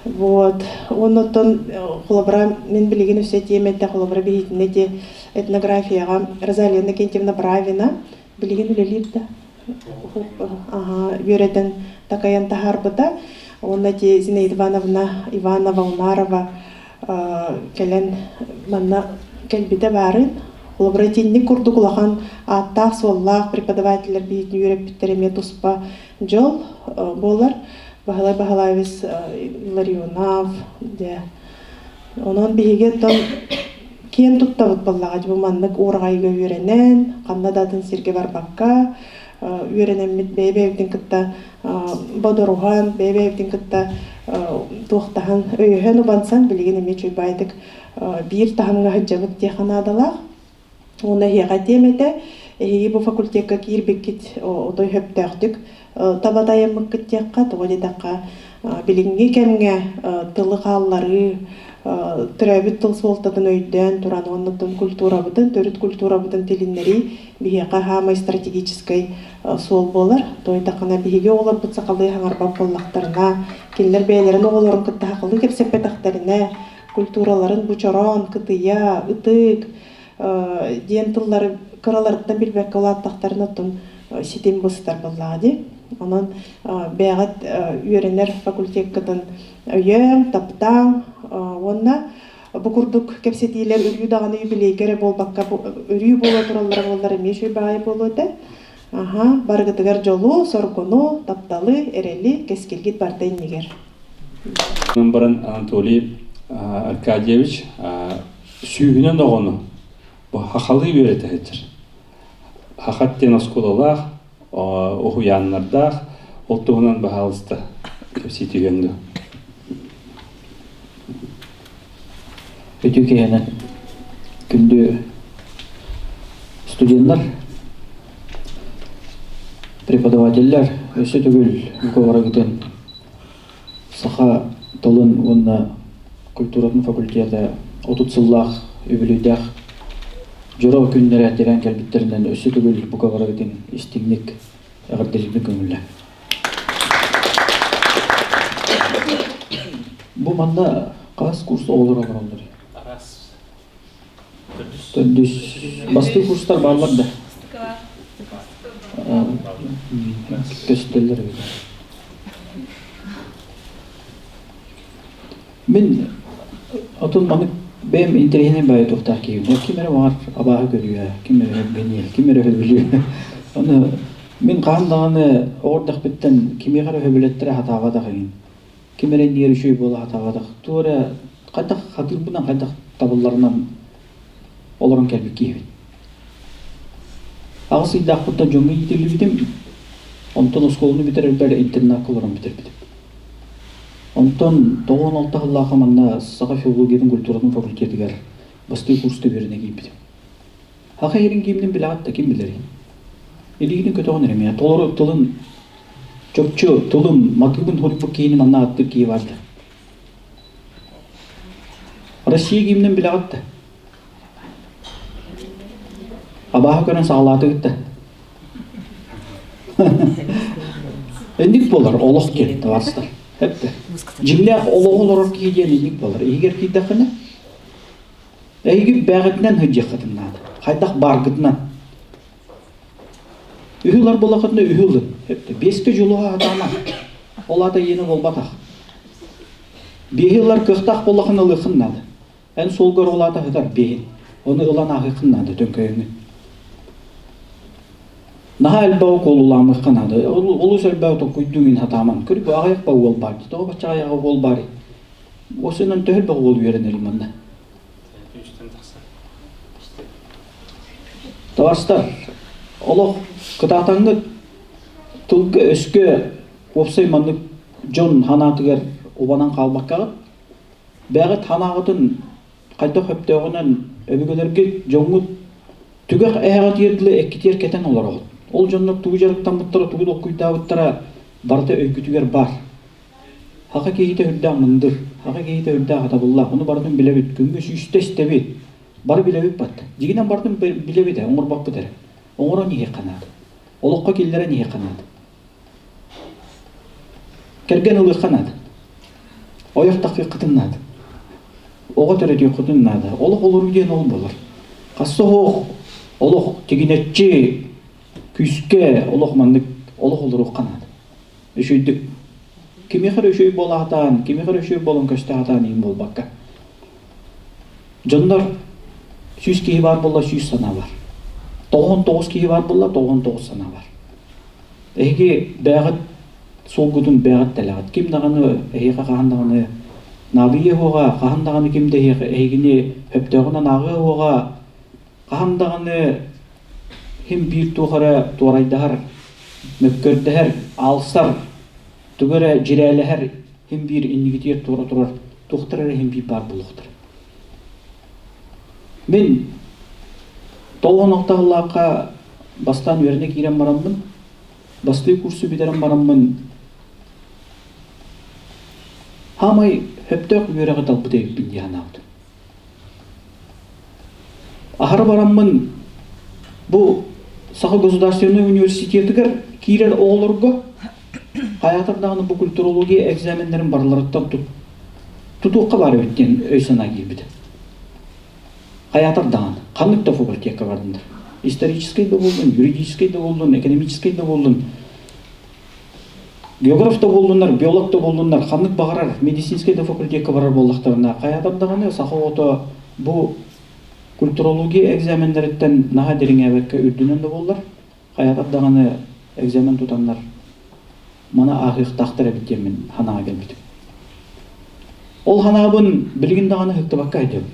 E: Вот. Уонна оттон холобура мин билигин өссө этиэм этэ холобура биһитинэ ити этнографияҕа Розалия Иннокентьевна Бравина билигин үлэлиир да аха үөрэтэн такайан таһаарбыта. Уонна ити Зинаида Ивановна Иванова Унарова кэлэн манна кэлбитэ баарын. Холобура итинник курдук улахан ааттаах-суоллаах преподавателлэр биһитин үөрэппиттэр эмиэ туспа дьол буолар. Баһылай Баһылаевич Ларионов, дьэ. Онон биһиги оттон киэн туттабыт буоллаҕа бу маннык уораҕайга үөрэнэн, ханна да атын сиргэ барбакка үөрэнэммит бэйэ-бэйэбитин кытта бодоруһан, бэйэ-бэйэбитин кытта туохтаһан, өйөһөн убансан билигин эмиэ чуйбаайдык биир таһымҥа сылдьабыт диэххэ наадалаах. Уонна эһиэхэ этиэм этэ, эһиги бу факультекка киирбиккит отой сөптөөхтүк таба тайаммыккыт диэххэ, тоҕо диэтэххэ, билиҥҥи кэмҥэ тылы хаалларыы, төрөөбүт тыл суолтатын өйдөөн туран уонна культурабытын, төрүт культурабытын тилиннэрии биһиэхэ саамай стратегическай суол буолар. Тоойдоххуна биһиги оҕолорбут сахалыы хаҥарбат буоллахтарына, кинилэр бэйэлэрин оҕолорун кытта сахалыы кэпсэппэтэхтэринэ, культураларын бу чороон, кытыйа, ытык диэн тыллары кыраларыттан билбэккэ улааттахтарына оттон ситим быстар буоллаҕа дии. Онон бэйэҕит үөрэнэр факультеккытын өйөөҥ, таптааҥ уонна бу курдук кэпсэтиилэр өрүү даҕаны юбилейга эрэ буолбакка өрүү буола тураллара буоллар эмиэ үчүгэй баҕайы буолуо этэ. Аха, барыгытыгар дьолу, соргуну, тапталы, эрэли, кэскилгит барда иннигэр.
A: Баран Анатолий Аркадьевич сүүһүнэн оҕону бу хахалыы үөрэтэ сылдьар. Хахат диэн оскуолалаах, уһуйааннардаах, ол туһунан баһаалыста кэпсии түһүөҥ дуо?
F: Үтүө киһинэн күндү студеннар, преподавателлэр өссө төгүл бука саха тылын уонна культуратын факультета 30 сыллаах үбүлүөйдээх дьоро күннэрэ тирээн кэлбиттэринэн өссө төгүл бука барыгытын истиҥник эҕэрдэлиирбин көҥүллэ. Бу манна хас курс оҕолор олороллор?
A: Арас.
F: Төрдүс. Бастыы курстар бааллар да? Көстөллөр эбит. Мин отун маннык бэйэм интэриэһинэй баайы туохтаах киһибин. Ким эрэ баҕар абааһы көрүө, ким эрэ өбүгэниэ, ким эрэ өбүлүө. Ону мин хаһан даҕаны оҕо эрдэхпиттэн кимиэхэ эрэ өбүлэттэрэ сатаабатах иһин, ким эрэ иннигэр үчүгэй буола сатаабатах, туох эрэ хайдах хатыырбынан, хайдах табылларынан олорон кэлбит киһибин. Аҕыс ыйдаахпыттан дьоҥҥо иитиллибитим, онтон оскуоланы бүтэрэрбэр интернакка олорон бүтэрбитим. Онтон 96 сыллаахха манна саха филологиятын культуратын факультетыгар бастакы курска үөрэнэ киирбитим. Саха сирин гимнин билэҕит да ким билэрий? Илиигин көтөҕөн эрэ миэхэ толору тылын чопчу тылын матыыбын суруйбут киһини манна ааттыыр киһи баар да. Россия гимнин билэҕит да? Абааһы көрөн саҕалаатыгыт да? Инник буолар олох диэн табаарыстар. Эптэ. Дьиҥнээх олоҕу олорор киһи диэн инник буолар. Иһигэр киирдэххинэ Эһиги бэҕитинэн сылдьыаххытын наада. Хайдах бааргытынан. Үһү ылар буоллаххытына үһү ылын. Биэскэ дьулуһа сатаама. Ол аата иэнэ буолбатах. Биэһи ылар кыахтаах буоллаххына ылыаххын наада. Эн суолгар ол аата сытар биэһин. Ону ылан ааһыаххын наада төҥкөйөҥҥүн. Наһаа элбэҕи куолулаамыахха наада. Олус элбэҕи толкуйдуу сатааман. Көрүк аҕыйах ба уол баар. Тоҕо бачча аҕыйах уол баарый? Осынан төһө элбэх уол үөрэнэрий манна? Табаарыстар, олох кытаатаҥҥыт тылга-өскө уопсай маннык дьон санаатыгар убанан хаалбаккаҕыт, бэйэҕит санааҕытын хайдах сөптөөҕүнэн өбүгэлэргит, дьоҥҥут түгэх эһэҕэ тиэрдилэ эккитиэр кэтэн олороҕут. Ол дьоннор тугу дьарыктаммыттара, тугу толкуйдаабыттара барыта өйгүтүгэр баар. Саха киһитэ үрдээх мындыр, саха киһитэ үрдээх хатабыллаах, ону барытын билэбит, күҥҥэ сүүстэ истэбит, бары билэбит бат. Дьиҥинэн барытын билэбит ээ, оҥорбоппут эрэ. Оҥорон иһиэххэ наада. Олоххо киллэрэн иһиэххэ наада. Кэргэн ылыахха наада. Ойох тахсыаххытын наада. Оҕо төрөтүөххүтүн наада. Олох олоруу диэн ол буолар. Хасса оһох, олох тигинэччи, күүскэ олох маннык олох олоруохха наада. Үчүйдүк. Кимиэхэ эрэ үчүгэй буола сатаан, кимиэхэ эрэ үчүгэй буолан көстө сатаан иһин буолбакка. Дьоннор 100 киһи баар буолла 100 санаа бар. 99 киһи баар буолла 99 санаа бар. Эһиги бэйэҕит суолгутун бэйэҕит тэлэҕит. Ким даҕаны эһиэхэ хаһан даҕаны наадыйыа суоҕа, хаһан даҕаны ким да эһиэхэ эһигини сөптөөҕүнэн ааҕыа суоҕа, хаһан даҕаны Ким биир туох эрэ туорайдаһар, мөккөрдөһөр, аалсар, тугу эрэ дьирээлэһэр ким биир иннигитигэр туора турар туохтар эрэ иһин биир баар буолуохтара. Мин 96 сыллаахха бастаан үөрэнэ киирэн бараммын, бастыы курсу бүтэрэн бараммын хаамай сөптөөх үөрэҕи талбыт эбиппин дии санаабытым. Аһара бараммын бу Саха государственнай университетыгар киирэр оҕолорго хайаатар даҕаны бу культурология экзаменнарын барыларыттан тутуохха баар эбит диэн өй-санаа киирбитэ. Хайаатар даҕаны ханнык да факультекка бардыннар. Историческай да буоллун, юридическай да буоллун, экономическай да буоллун, Географ да буоллуннар, биолог да буоллуннар, ханнык баҕарар медицинскэй да факультекка барар буоллахтарына, хайаатар даҕаны саха оҕото бу культурология экзаменнарыттан наһаа дириҥээбэккэ үрдүнэн да буоллар, хайаатар даҕаны экзамен тутаннар маны ааһыахтаахтар эбит диэммин санааҕа кэлбитим. Ол санаабын билигин даҕаны ыһыктыбакка сылдьабын.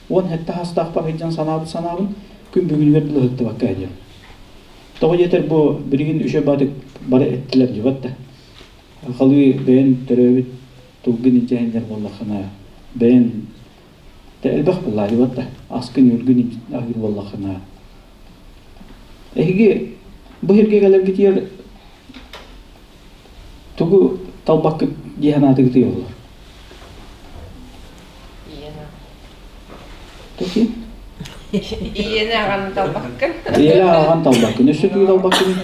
F: 17 саастаахпар сылдьан санаабыт санаабын күн бүгүнүгэр дылы ыһыктыбакка сылдьабын. Тоҕо диэтэр бу билигин үчүгэй баатык бары эттилэр дьыбат да. Халыы бэйэн төрөөбүт тылгын илдьэ сылдьар буоллаххына бэйэн элбэх буоллаа дьыбат да. Аскын-үөлгүн аһыыр буоллаххына. Эһиги бу сиргэ кэлэргитигэр тугу талбаккыт дии санаатыгытый олор? Такие?
D: Ийэни аҕаны талбаккын.
F: Ийэни аҕан талбаккын. Өссө тугу талбаккын?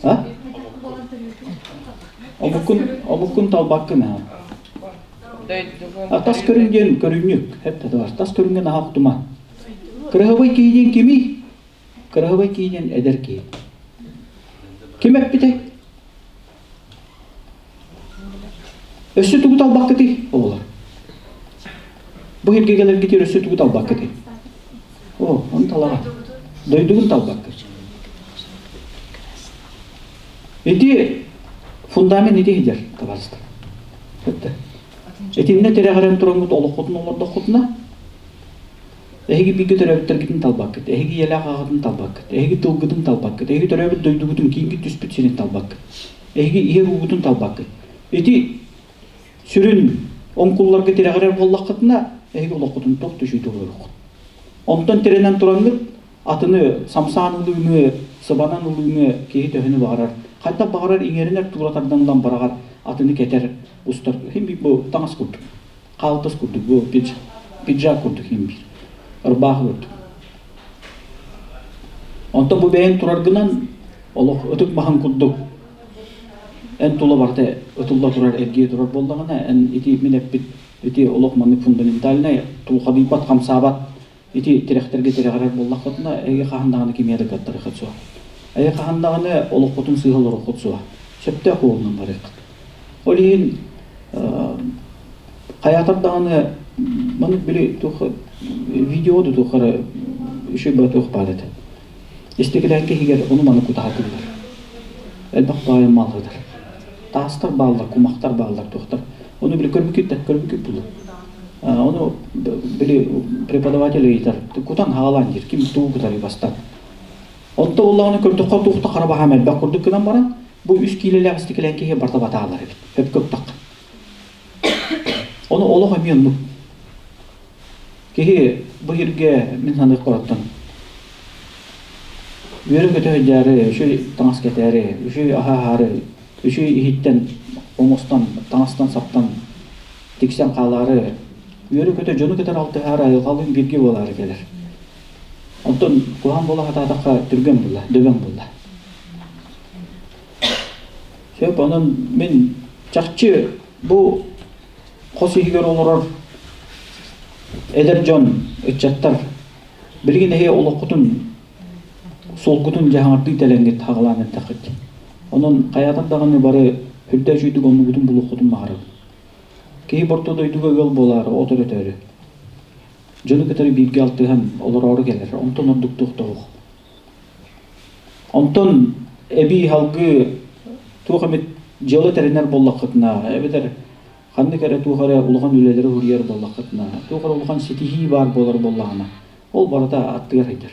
F: А? Омуккун, омуккун талбаккын аа. А тас көрүҥ диэн көрүнньүк. Хеп да тас көрүҥҥэ наһаа охтума. Кыраһабай киһи диэн кимий? Кыраһабай киһи диэн эдэр киһи. Ким эппитэй? Өссө тугу талбаккытый, оҕолор? Бу сиргэ кэлэргитигэр өссө тугу талбаккытый? О, ону талаҕа. Дойдугун талбаккыт. Ити фундамент ити сидэр, табаарыстар. Итиннэ тирэҕирэн тураммыт олоххутун олордоххутуна, Эһиги бииргэ төрөөбүттэргитин талбаккыт, эһиги ийэлээх аҕаҕытын талбаккыт, эһиги тылгытын талбаккыт, эһиги төрөөбүт дойдугутун кииҥҥит түспүт сирин талбаккыт, эһиги иһэр уугутун талбаккыт. Ити сүрүн оҥкулларга тирэҕирэр буоллаххытына, эһиги олоххутун туох да үчүгэй олоруоххут. Онтон тирэнэн тураҥҥыт. Атыны самсаан ылыыны, сыбанан ылыыны киһи төһөнү баҕарар. Хайдах баҕарар иҥэринэр туура тардан ылан быраҕар, атыны кэтэр, устар. Хим биир бу таҥас курдук. Хаалтыс курдук бу пиджак курдук хим биир. Ырбаахы курдук. Онтон бу бэйэҥ тураргынан олох ытык маһын курдук эн тула барыта ытылла турар, эргийэ турар буоллаҕына, эн ити мин эппит ити олох маннык фундаментальнай тулхадыйбат, хамсаабат ити тирэхтэргэ тирэҕирэр буоллаххытына, эһиги хаһан даҕаны кимиэ да кыаттарыаххыт суох. Эһиги хаһан даҕаны олоххутун сыыһа олоруоххут суох. Сөптөөх уолунан барыаххыт. Ол иһин хайаатар даҕаны маннык били туох видео да туох эрэ үчүгэй туох баар этэ. Истикилээҥки иһигэр ону-маны кутаһатыыллар. Элбэх баайы маллыдар. Таастар бааллар, кумахтар бааллар, туохтар. Ону били көрбүккүт да, көрбүккүт булу. Ону били преподаватель ыйытар, кутан хаалаан диир, ким тугу кутарый бастаан. Онто буоллаҕына көрдөххө туох да хара баһаам элбэх курдук гынан баран, бу үс киилэлээх истикилээн киһи барыта батаалар эбит. Өпкө уктахха. Ону олох эмиэ оннук. Киһи бу сиргэ мин саныыр куораттан үөрэ-көтө сылдьаары, үчүгэй таҥас кэтээри, үчүгэй аһы аһаары, үчүгэй иһиттэн оҥостон, таҥастан-саптан тиксэн хаалаары, үөрэ-көтө дьону кытары алтыһаары, айылҕалыын бииргэ буолаары кэлэр. Онтон куһаҕан буола сатаатахха түргэн буолла, дөбөҥ буолла. Сөп, онон мин чахчы бу хос иһигэр олорор эдэр дьон, ыччаттар билигин эһиги олоххутун, суолгутун дьаһаҥардыы тэлэҥҥит хаҕылаан эрдэххит. Онон хайаатар даҕаны бары үрдэ үчүйдүк оннугутун булуоххутун баҕарабын. Киһи борто дойдуга ыал буолаары, от өрөтөөрү. Дьону кытары бииргэ алтыһан олороору кэлэр, онтон ордук туох да суох. Онтон эбии салгыы туох эмит дьыала тэринэр буоллаххытына, эбэтэр ханнык эрэ туох эрэ улахан үлэлэри суруйар буоллаххытына, туох эрэ улахан ситиһии баар буолар буоллаҕына, ол барыта аттыгар сылдьар.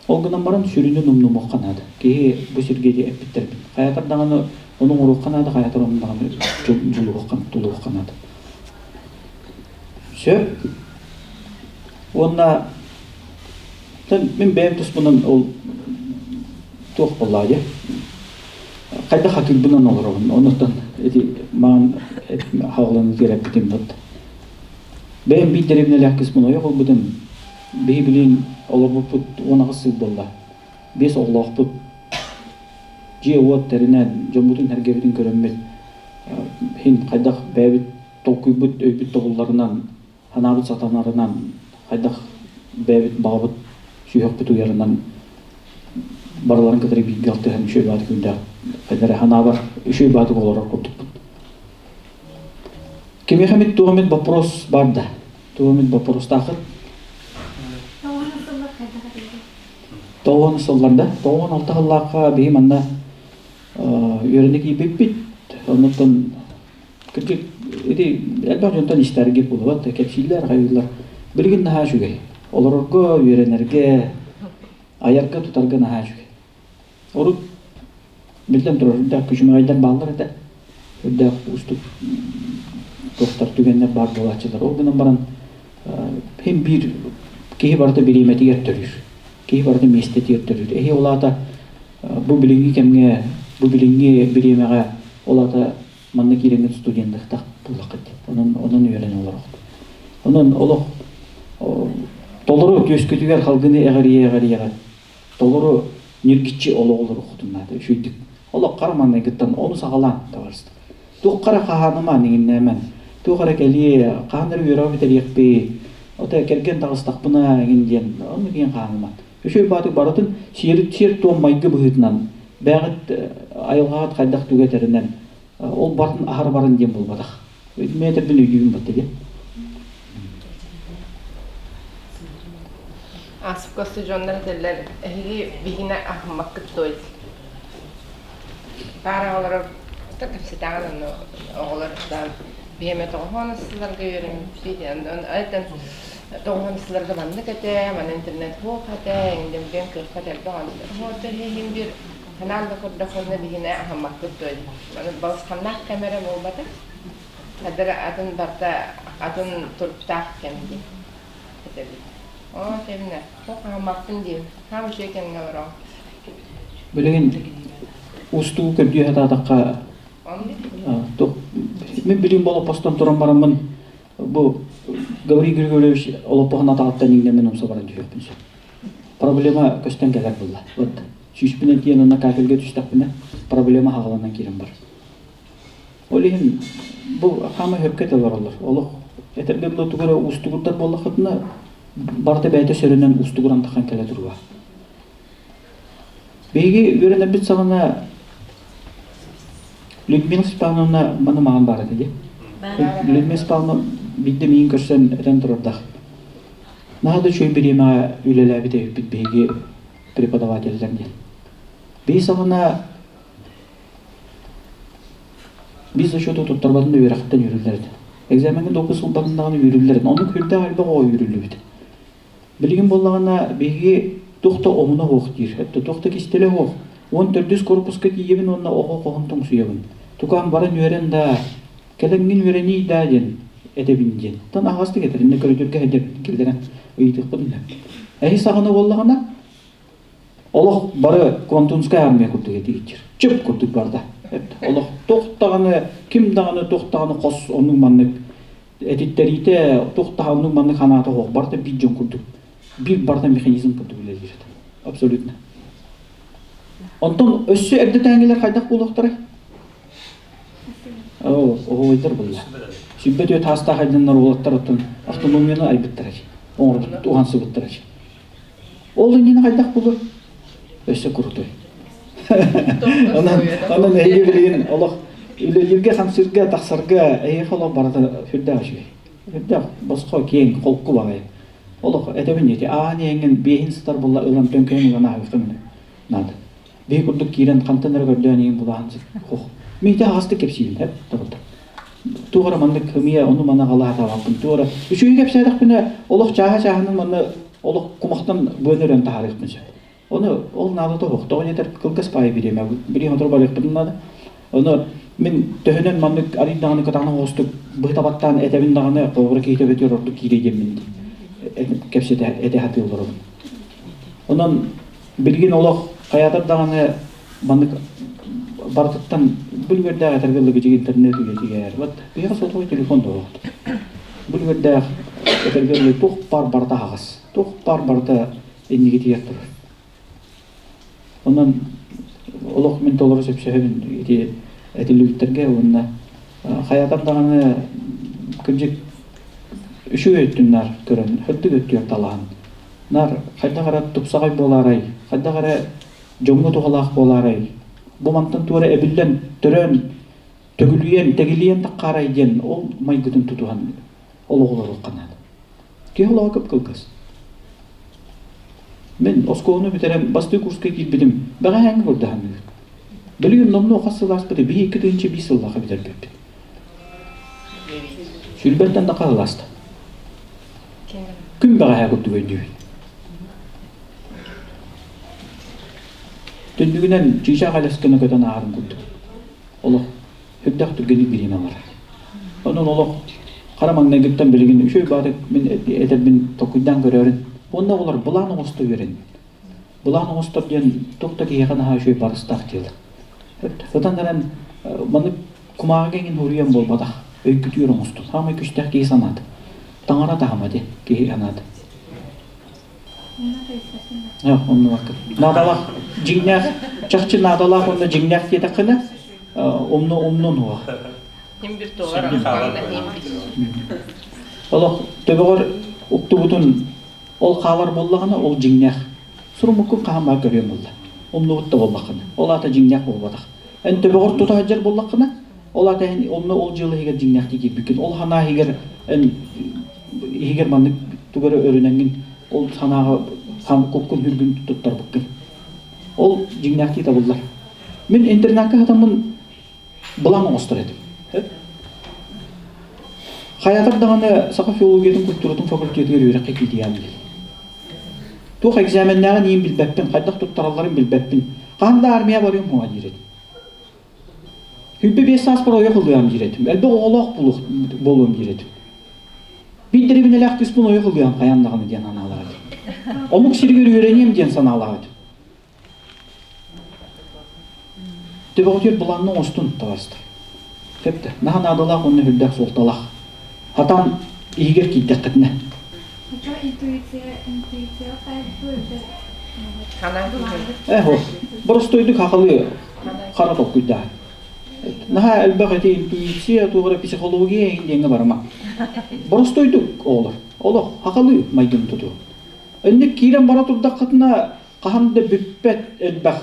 F: Ол гынан баран сүрүнүн умнумуохха наада. Киһи бу сиргэ ити эппиттэрбин. Хайатар даҕаны ону оҥоруохха наада, хайатар ону даҕаны дьулуһуохха, тулуһуохха наада. Сөп. Уонна мин бэйэм туспунан ол туох буоллаа дии хайдах хатыырбынан олоробун. Онуттан ити маан хаҕыланы тиэрэппитим бут. Бэйэм биир дэриэбинэлээх кыыспын ойох ылбытым. Биһи билин олорбуппут 18 сыл буолла. Биэс оҕолоохпут. Дьиэ-уот тэринэн, дьоммутун-сэргэбитин көрөммүт, иһин хайдах бэйэбит толкуйбут, өйбүт тобулларынан, санаабыт сатанарынан, хайдах бэйэбит баҕабыт, сүһүөхпүт уйарынан барыларын кытары бииргэ алтыһан үчүгэй баатык күндээх хайдах эрэ санаабар үчүгэй баатык олорор курдукпут. Кимиэхэ эмит туох эмит вопрос бар да? Туох эмит боппуруостааххыт? Тоҕуон сылларда, 96 сыллаахха биһи манна үөрэнэ киирбиппит. Оннуттан кырдьык ити элбэх дьонтон истэргэ буолбат, кэпсииллэр, хайыыллар. Билигин наһаа үчүгэй. Олорорго, үөрэнэргэ, айарга, тутарга наһаа үчүгэй. Урут биллэн турар, үрдээх күчүмэҕэйдэр бааллар этэ. Үрдээх уустук туохтар түгэннэр баар буолааччылар. Ол гынан баран хин биир киһи барыта бириэмэтигэр төрүүр. Киһи барыта миэстэтигэр төрүүр. Эһи ол аата бу билиҥҥи кэмҥэ, бу билиҥҥи бириэмэҕэ ол аата манна киирэҥҥит студенныахтаах буоллаххыт. Онон онон үөрэнэ олороҕут. Онон олох толору түөскүтүгэр халгыны эҕирийэ-эҕирийэҕит толору ньиргиччи олоҕу олоруоххутун наада үчүгэйдик. Олох хара маҥнайгыттан ону саҕалаан табаарыстар. Туох эрэ хаһааныма иҥиннээмэн. Туох эрэ кэлиэ, хаһан эрэ үөрэҕи бүтэриэхпит. Ото кэргэн таҕыстахпына иҥин диэн оннук иҥин хаһааныма. Үчүгэй баатык барытын сиэр сиэр-туом майгы быһыытынан бэйэҕит айылҕаҕыт хайдах тугу этэринэн ол барытын аһара барын диэн буолбатах. Метрбин өйдүүбүн батта диэн.
G: Ааспыкка устудьуоннар этэллэр, эһиги биһигини аһыммаккыт дуо? Баар оҕолору кэпсэтэҕин онно оҕолор биһиэмэ тоҕоһуон сылларга үөрэммиппит, онтон тоҕоһуон сылларга маннык этэ, манна интернет суох этэ, иҥдэмдиэн кыахпат элбэх онно иһин биир санаан да көрдөххүнэ биһини аһыммаккыт дуо? Балысханнаах кэм эрэ буолбатах. Хадара атын барыта атын туруктаах кэм диэн этэбит. Оо, тэбинэ. Туох хаһаммаппын диим. Хаам үчүгэй кэмҥэ олороҕун.
F: Билигин устуу көрдүү сатаатахха мин билигин бу олоппостон туран бараммын бу Гаврил Григорьевич олоппоһун атаҕыттан иҥнэммин умса баран түһүөхпүн сөп. Проблема көстөн кэлэр буолла. Вот сүүспүнэн тиийэн онно кафельга түстэхпинэ проблема хаҕаланан киирэн бар. Ол иһин бу хаама сөпкө этэ олороллор. Олох этэргэ дылы тугу эрэ уустугурдар буоллаххытына барыта бэйэтэ сөрөнөн уустугуран таххан кэлэ туруо. Биһиги үөрэнэрбит саҕана Людмила Степановна маны маҕан баар этэ дии. Людмила Степановна биирдэ миигин көрсөн этэн турардаах. Наһаа да үчүгэй бириэмэҕэ үлэлээбит эбиппит биһиги преподавателлэр диэн. Биһи саҕана Биир зачету туттарбатын да үөрэхтэн үүрүллэр этэ. Экзамеҥҥа допуск ылбатын даҕаны үүрүллэр этэ. Оннук сүрдээх элбэх оҕо үүрүллүбүт. Билигин буоллаҕына биһиги туох да омуна суох диир. Это туох да кистэлэ суох. 14 корпуска тиийэбин уонна оҕо хоһун тоҥсуйабын. Тукаам баран үөрэн даа, кэлэҥҥин үөрэниий даа диэн этэбин диэн. Тан аһаҕастык этэр. Иннэ көрүдүргэ сылдьабын киллэрэн ыйытыахпын илэ. Эһи саҕана буоллаҕына Олох бары Квантунскай армия курдук этигиччир. Чып курдук барда. Олох туох даҕаны, ким даҕаны туох даҕаны хос оннук маннык этиттэриитэ туох даҕаны оннук маннык ханаата суох. Барыта биир дьон курдук. Биир барыта механизм курдук үлэлиир. Абсолютно. Онтон өссө эрдэтээҥилэр хайдах буолуохтарай? Оо, оһуойдар булла. Сүбэ түөт хаастаах айдыннар уолаттар оттон автономияны айбыттара. Оҥорбут уһансыбыттара. Ол иннинэ хайдах булур? Өссө крутой. Онон, онон эһиги билигин олох үлэлииргэ, хамсыырга, тахсарга эһиэхэ олох барыта сүрдээх үчүгэй. Сүрдээх босхо, киэҥ, холку баҕайы. Олох этэбин ити аан иэҥҥин биэһин сытар буолла ылан төҥкөйөн ылан ааһыаххын наада. Биһи курдук киирэн хантан эрэ көрдөөн иһин булаһан хох. Мин ити аһаҕастык кэпсиибин, эп табыллар. Туох эрэ маннык ымыйа ону маны аҕалаатаабаппын туох эрэ үчүгэй кэпсээтэхпинэ олох чааһа чааһынан манна олох кумахтан быаны өрөн таһаарыахпын сөп. Ону ол наадата суох. Тоҕо диэтэр кылгас баайы бириэмэ бириэмэ сотору барыахпытын наада. Ону мин төһөнөн маннык арый даҕаны кытаанах оҕустук быһыта баттаан этэбин даҕаны холобура киһи төбөтүгэр ордук киириэ диэммин кэпсэтэ этэ сатыы олоробун. Онон билигин олох хайаатар даҕаны маннык барытыттан бүлүгэрдээх этэргэ дылы интернет үйэтигэр вот биһиэхэ сотовой телефон да олохто бүлүгэрдээх этэргэ дылы туох баар барыта аһаҕас туох баар барыта иннигитигэр турар онон олох мин толору сөпсөһөбүн ити этиллибиттэргэ уонна хайаатар даҕаны кырдьык үчүгэй өттүн наар көрөн үрдүк өттүгэр талаһан наар хайдах эрэ тупсаҕай буолаарай хайдах эрэ дьоҥҥо туһалаах буолаарай, бу мантан туора эбиллэн, төрөөн, төгүлүйэн, тэгилийэн таххаарай диэн ол майгытын тутуһан олоҕу олоруохха наада. Киһи олоҕо кып-кылгас. Мин оскуоланы бүтэрэн бастыы курска киирбитим, бэҕэһээҥҥи курдаһанныыр. Билигин номнуо хас сыл ааспыты биһи 2005 сыллаахха бүтэрбиппит. Сүүрбэттэн да хаһылааста. Күн бэҕэһээ курдук өйдүүбүн. Түннүгүнэн чыычаах элэс гына көтөн ааһарын курдук. Олох үрдэх түргэнник бириэмэ барар. Онон олох хара маҥнайгыттан билигин үчүгэй баатык мин этэрбин толкуйдаан көрөөрүн. Уонна оҕолор былаан оҥосто үөрэн. Былаан оҥостор диэн туох да киһиэхэ наһаа үчүгэй барыстаах дьыала. Ытан эрэн маннык кумааҕыга эҥин суруйан буолбатах. Өйгүтүгэр оҥостун. Саамай күстээх киһи санаата. Таҥара таһыма диэн киһи санаата. Оннубаккын. Наадалаах дьиҥнээх, чахчы наадалаах уонна дьиҥнээх диэтэххинэ, умну умнун уо. Олох төбөҕөр уктубутун ол хаалар буоллаҕына, ол дьиҥнээх. Суруммуккун хаһан баар көрүөм буолла. Умнубут да буоллаххына. Ол аата дьиҥнээх буолбатах. Эн төбөҕөр тута сылдьар буоллаххына, ол аата эн онно ол дьыала иһигэр дьиҥнээхтик киирбиккин. Ол санаа иһигэр эн иһигэр маннык тугу эрэ өрүнэҥҥин ол санааҕа куккун хүргүн туттарбыккын. Ол дьиҥнээхтии табыллар. Мин интернакка хатаммын былаан оҥостор этим. Хайатар даҕаны саха филологиятын культуратын факультетыгар үөрэххэ киириэм диэн. Туох экзаменнааҕын иин билбэппин, хайдах туттаралларын билбэппин. Хаһан да армия барыам хуа диир этим. 25 сааспар ойох ылыам диир этим. Элбэх оҕолоох буолуом диир этим. Биир дэриэбинэлээх кыыспын ойох ылыам хайаан даҕаны диэн анаалаах этим. Омук сиригэр үөрэниэм диэн санаалаах этим. Төбөҕүтүгэр былаанна оҥостун, табаарыстар. Сөптө. Наһаа наадалаах уонна үрдээх суолталаах. Хатаан иһигэр киирдэххитинэ. Ээ, боростуойдук хахалыы хара толкуйдаа. Наһаа элбэх эти интуиция, туох эрэ психология иһин диэҥҥэ барыма. Боростуойдук оҕолор. Олох хахалыы майгын туту. Инник киирэн бара турдаххытына хаһан да бүппэт элбэх.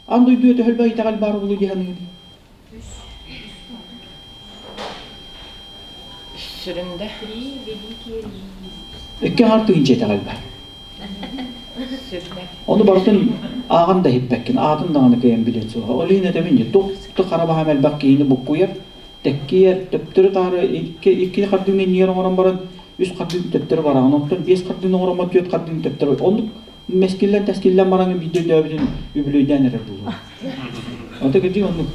F: Аан дойду өтөһөлбө итэҕэл баар буолуо дии саныыбын.
G: Сүрүндэ.
F: Икки аҥар тыһыынча итэҕэл бар. Ону барытын ааҕан да иһиппэккин, аатын даҕаны кыайан билиэн суоҕа. Ол иһин этэбин дии, туох хара баһаам элбэх киһини буккуйар, тэккийэр, төптөрү-таары икки, икки хардыыны иннигэр оҥорон баран, үс хардыыны төптөрү бараҕын, онтон биэс хардыыны оҥороммот түөрт хардыыны төптөрү. Оннук мэскиллэн-тэскиллэн баран биирдэ өйдөөбүтүн үбүлүөйдээн эрэр буолуо. Ото кырдьык оннук.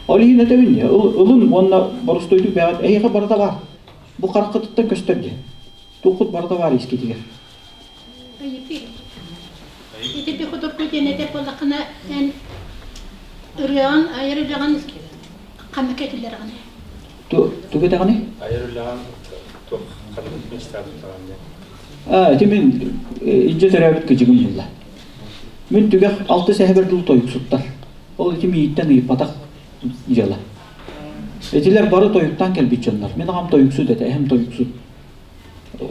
F: Ол иһин этэбин дии, ылын уонна боростуойдук бэҕэт эһиэхэ барыта баар. Бу хараххытыттан көстөр дии. Туоххут барыта баар искитигэр.
H: Ити бихудурку диэн этэр буоллаххына, эн ырыаҕын, айар үлэҕин ханна кэтиллэрэҕиний?
F: Тугу этэҕиний?
A: Айар үлэҕин туох ханнык мечта туттаҕын диэн.
F: Аа, ити мин илдьэ төрөөбүт кыдьыгым буолла. Мин түгэх алтыс эһэбэр дылы тойуксуттар. Ол ити миигиттэн ыйыппатах дьыала. Итилэр бары тойуктаан кэлбит дьоннор. Мин аҕам тойуксут этэ, эһэм тойуксут.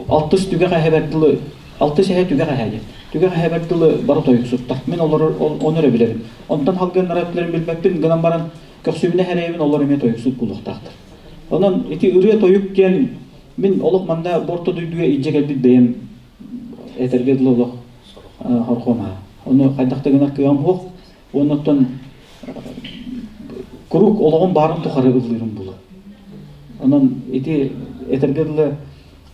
F: Алтыс түгэх эһэбэр дылы, алтыс эһэ түгэх эһэ диэн. Түгэх эһэбэр дылы бары тойуксуттар. Мин олорор ону эрэ билэбин. Онтон халгыаннара билбэппин гынан баран көхсүбүнэ эрэйэбин олор эмиэ тойуксут буолуохтаахтар. Онон ити ырыа тойук диэн мин олох манна бу орто дойдуга илдьэ кэлбит бэйэм этэргэ дылы олох хорхом аа. Ону хайдах да гынар кыаҕым суох. Оннуттан куруук олоҕум баарын тухары ыллыырым буолуо. Онон ити этэргэ дылы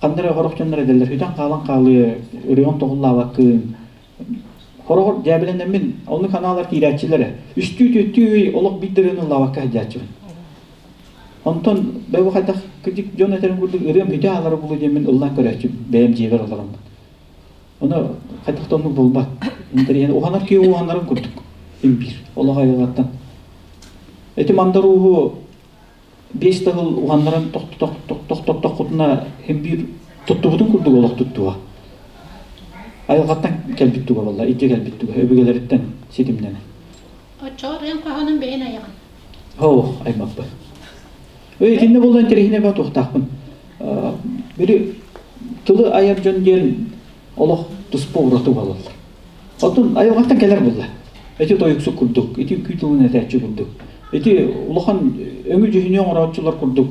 F: ханна эрэ сорох дьоннор этэллэр сүтэн хаалан хаалыа, ырыаҕын тоҕуллаабаккын. Хороҕор дьээбэлэнэммин оннук анаалар киирээччилэрэ. Үстүү-түөртүү ый олох биир да ырыаны ыллаабакка сылдьааччыбын. Онтон бэйбу хайдах кырдьык дьон этэрин курдук ырыам бүтэ аалара буолуо диэммин ыллаан көрөөччү бэйэм дьиэбэр олороммун. Ону хайдах да оннук буолбат. Интэриэһин уһанар киһи уһанарын курдук имбиир. Олох айылҕаттан. Ити мандар ууһу биэс да сыл уһаннаран тохтоттоххутуна син биир туттубутун курдук олох туттуо. Айылҕаттан кэлбит туга буолла, илдьэ кэлбит туга, өбүгэлэриттэн ситимнэнэн.
H: Оччоҕо ырыаҥ хоһоонун бэйэн айаҕын.
F: Оо, аймаппын. Ой, итиннэ буолла интэриэһинэй баа туохтаахпын. Били тылы айар дьон диэн олох туспа ураты буолаллар. Оттон айылҕаттан кэлэр буолла. Ити тойуксук курдук, ити үҥкүү тылын этээччи курдук. Ити улахан өҥү-дьүһүнү оҥорооччулар курдук,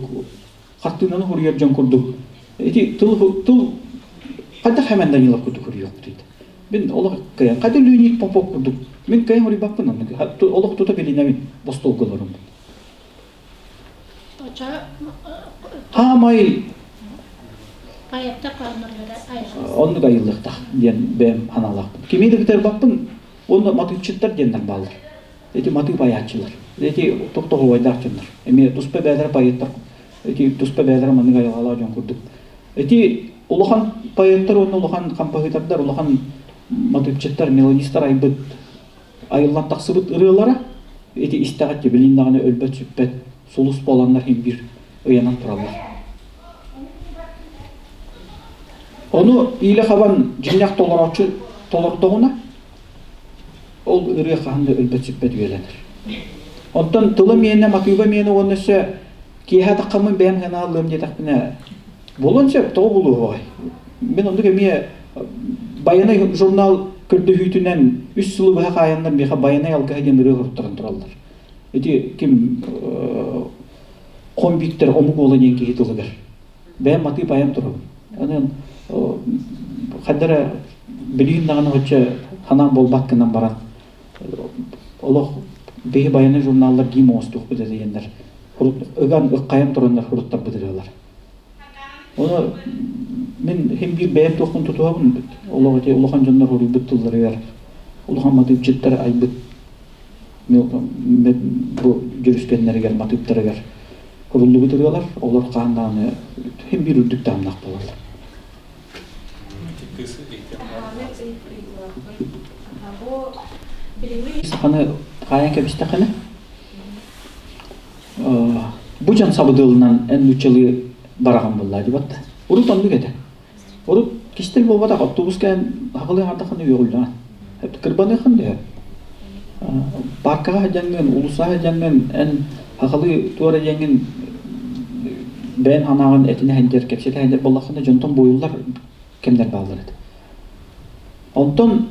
F: хартыынаны суруйар дьон курдук. Ити тыл, тыл хайдах Хэмэн Данилов курдук суруйуохпутуй? Мин олох кыайан, хайда Леонид Попов курдук. Мин кыайан суруйбаппын оннук. Олох тута билинэбин, бостуолга олороммун. Хаамай оннук айыллыахтаах диэн бэйэм санаалаахпын. Кими да кытарбаппын уонна матыыпчыттар диэннэр бааллар. Эти матыып айааччылар. Эти тохтоһуойдаах дьоннор. Эмиэ туспа бэйэлэрэ поэттар. Эти туспа бэйэлэрэ маннык айылҕалаах дьон курдук. Эти улахан поэттар уонна улахан хампаһыытардар, улахан матыыпчыттар, мелодистар айбыт айыллан тахсыбыт ырыалара ити истэҕит билин даҕаны өлбөт-сүппэт сулус буоланнар иһин биир ыйанан тураллар. Ону иилэ хабан дьиҥнээх толорооччу толордоҕуна ол ырыа хаһан да өлбөт-сүппэт үйэлэнэр. Онтон тыла миэнэ, матыыба миэнэ уонна өссө киэһэ таххаммын бэйэм гынааллыам диэтэхпинэ Буолуон сөп, тоҕо булуоҕай? Мин оннук эмиэ Байанай журнал көрдөһүүтүнэн үс сылы быһа хаайаннар миэхэ Байанай алгыһа диэн ырыа суруттаран тураллар. Ити ким Хомбиктер омук уола диэн киһи тылыгар. Бэйэм матыып айан турабын. Онон хайда эрэ билигин даҕаны оччо санаам буолбат гынан баран олох биһи Байанай журналлар гиим оҥостуохпут этэ диэннэр ыган ыккайан тураннар суруттарбыт ырыалар. Ону мин син биир бэйэм туохпун тутуһабын. Олох ити улахан дьоннор хоруйбут тылларыгар улахан матыыпчыттар айбыт бу дьүрүскэннэригэр, матыыптарыгар куруллубут ырыалар, олор хаан даҕаны син биир үрдүк таһымнаах буолаллар.
A: Кыыс ыйытыам.
D: ыйытыылаахпын. Бу билиҥҥи
F: Саханы хаайан кэбистэххинэ, бу дьон сабыдыалынан эн нууччалыы бараҕын буоллаа дии Урут оннук этэ. Урут кистэл буолбатах, автобуска эн хаҕылыы аҥардаххына үөҕүллэҕин. Кырбаныаххын да сөп. Паркаҕа сылдьаҥҥын, уулуссаҕа сылдьаҥҥын эн хахалыы туора диэҥҥин бэйэн санааҕын этинэ сылдьар, кэпсэтэ сылдьар буоллаххына дьонтон буойуллар кэмнэр бааллар этэ. Онтон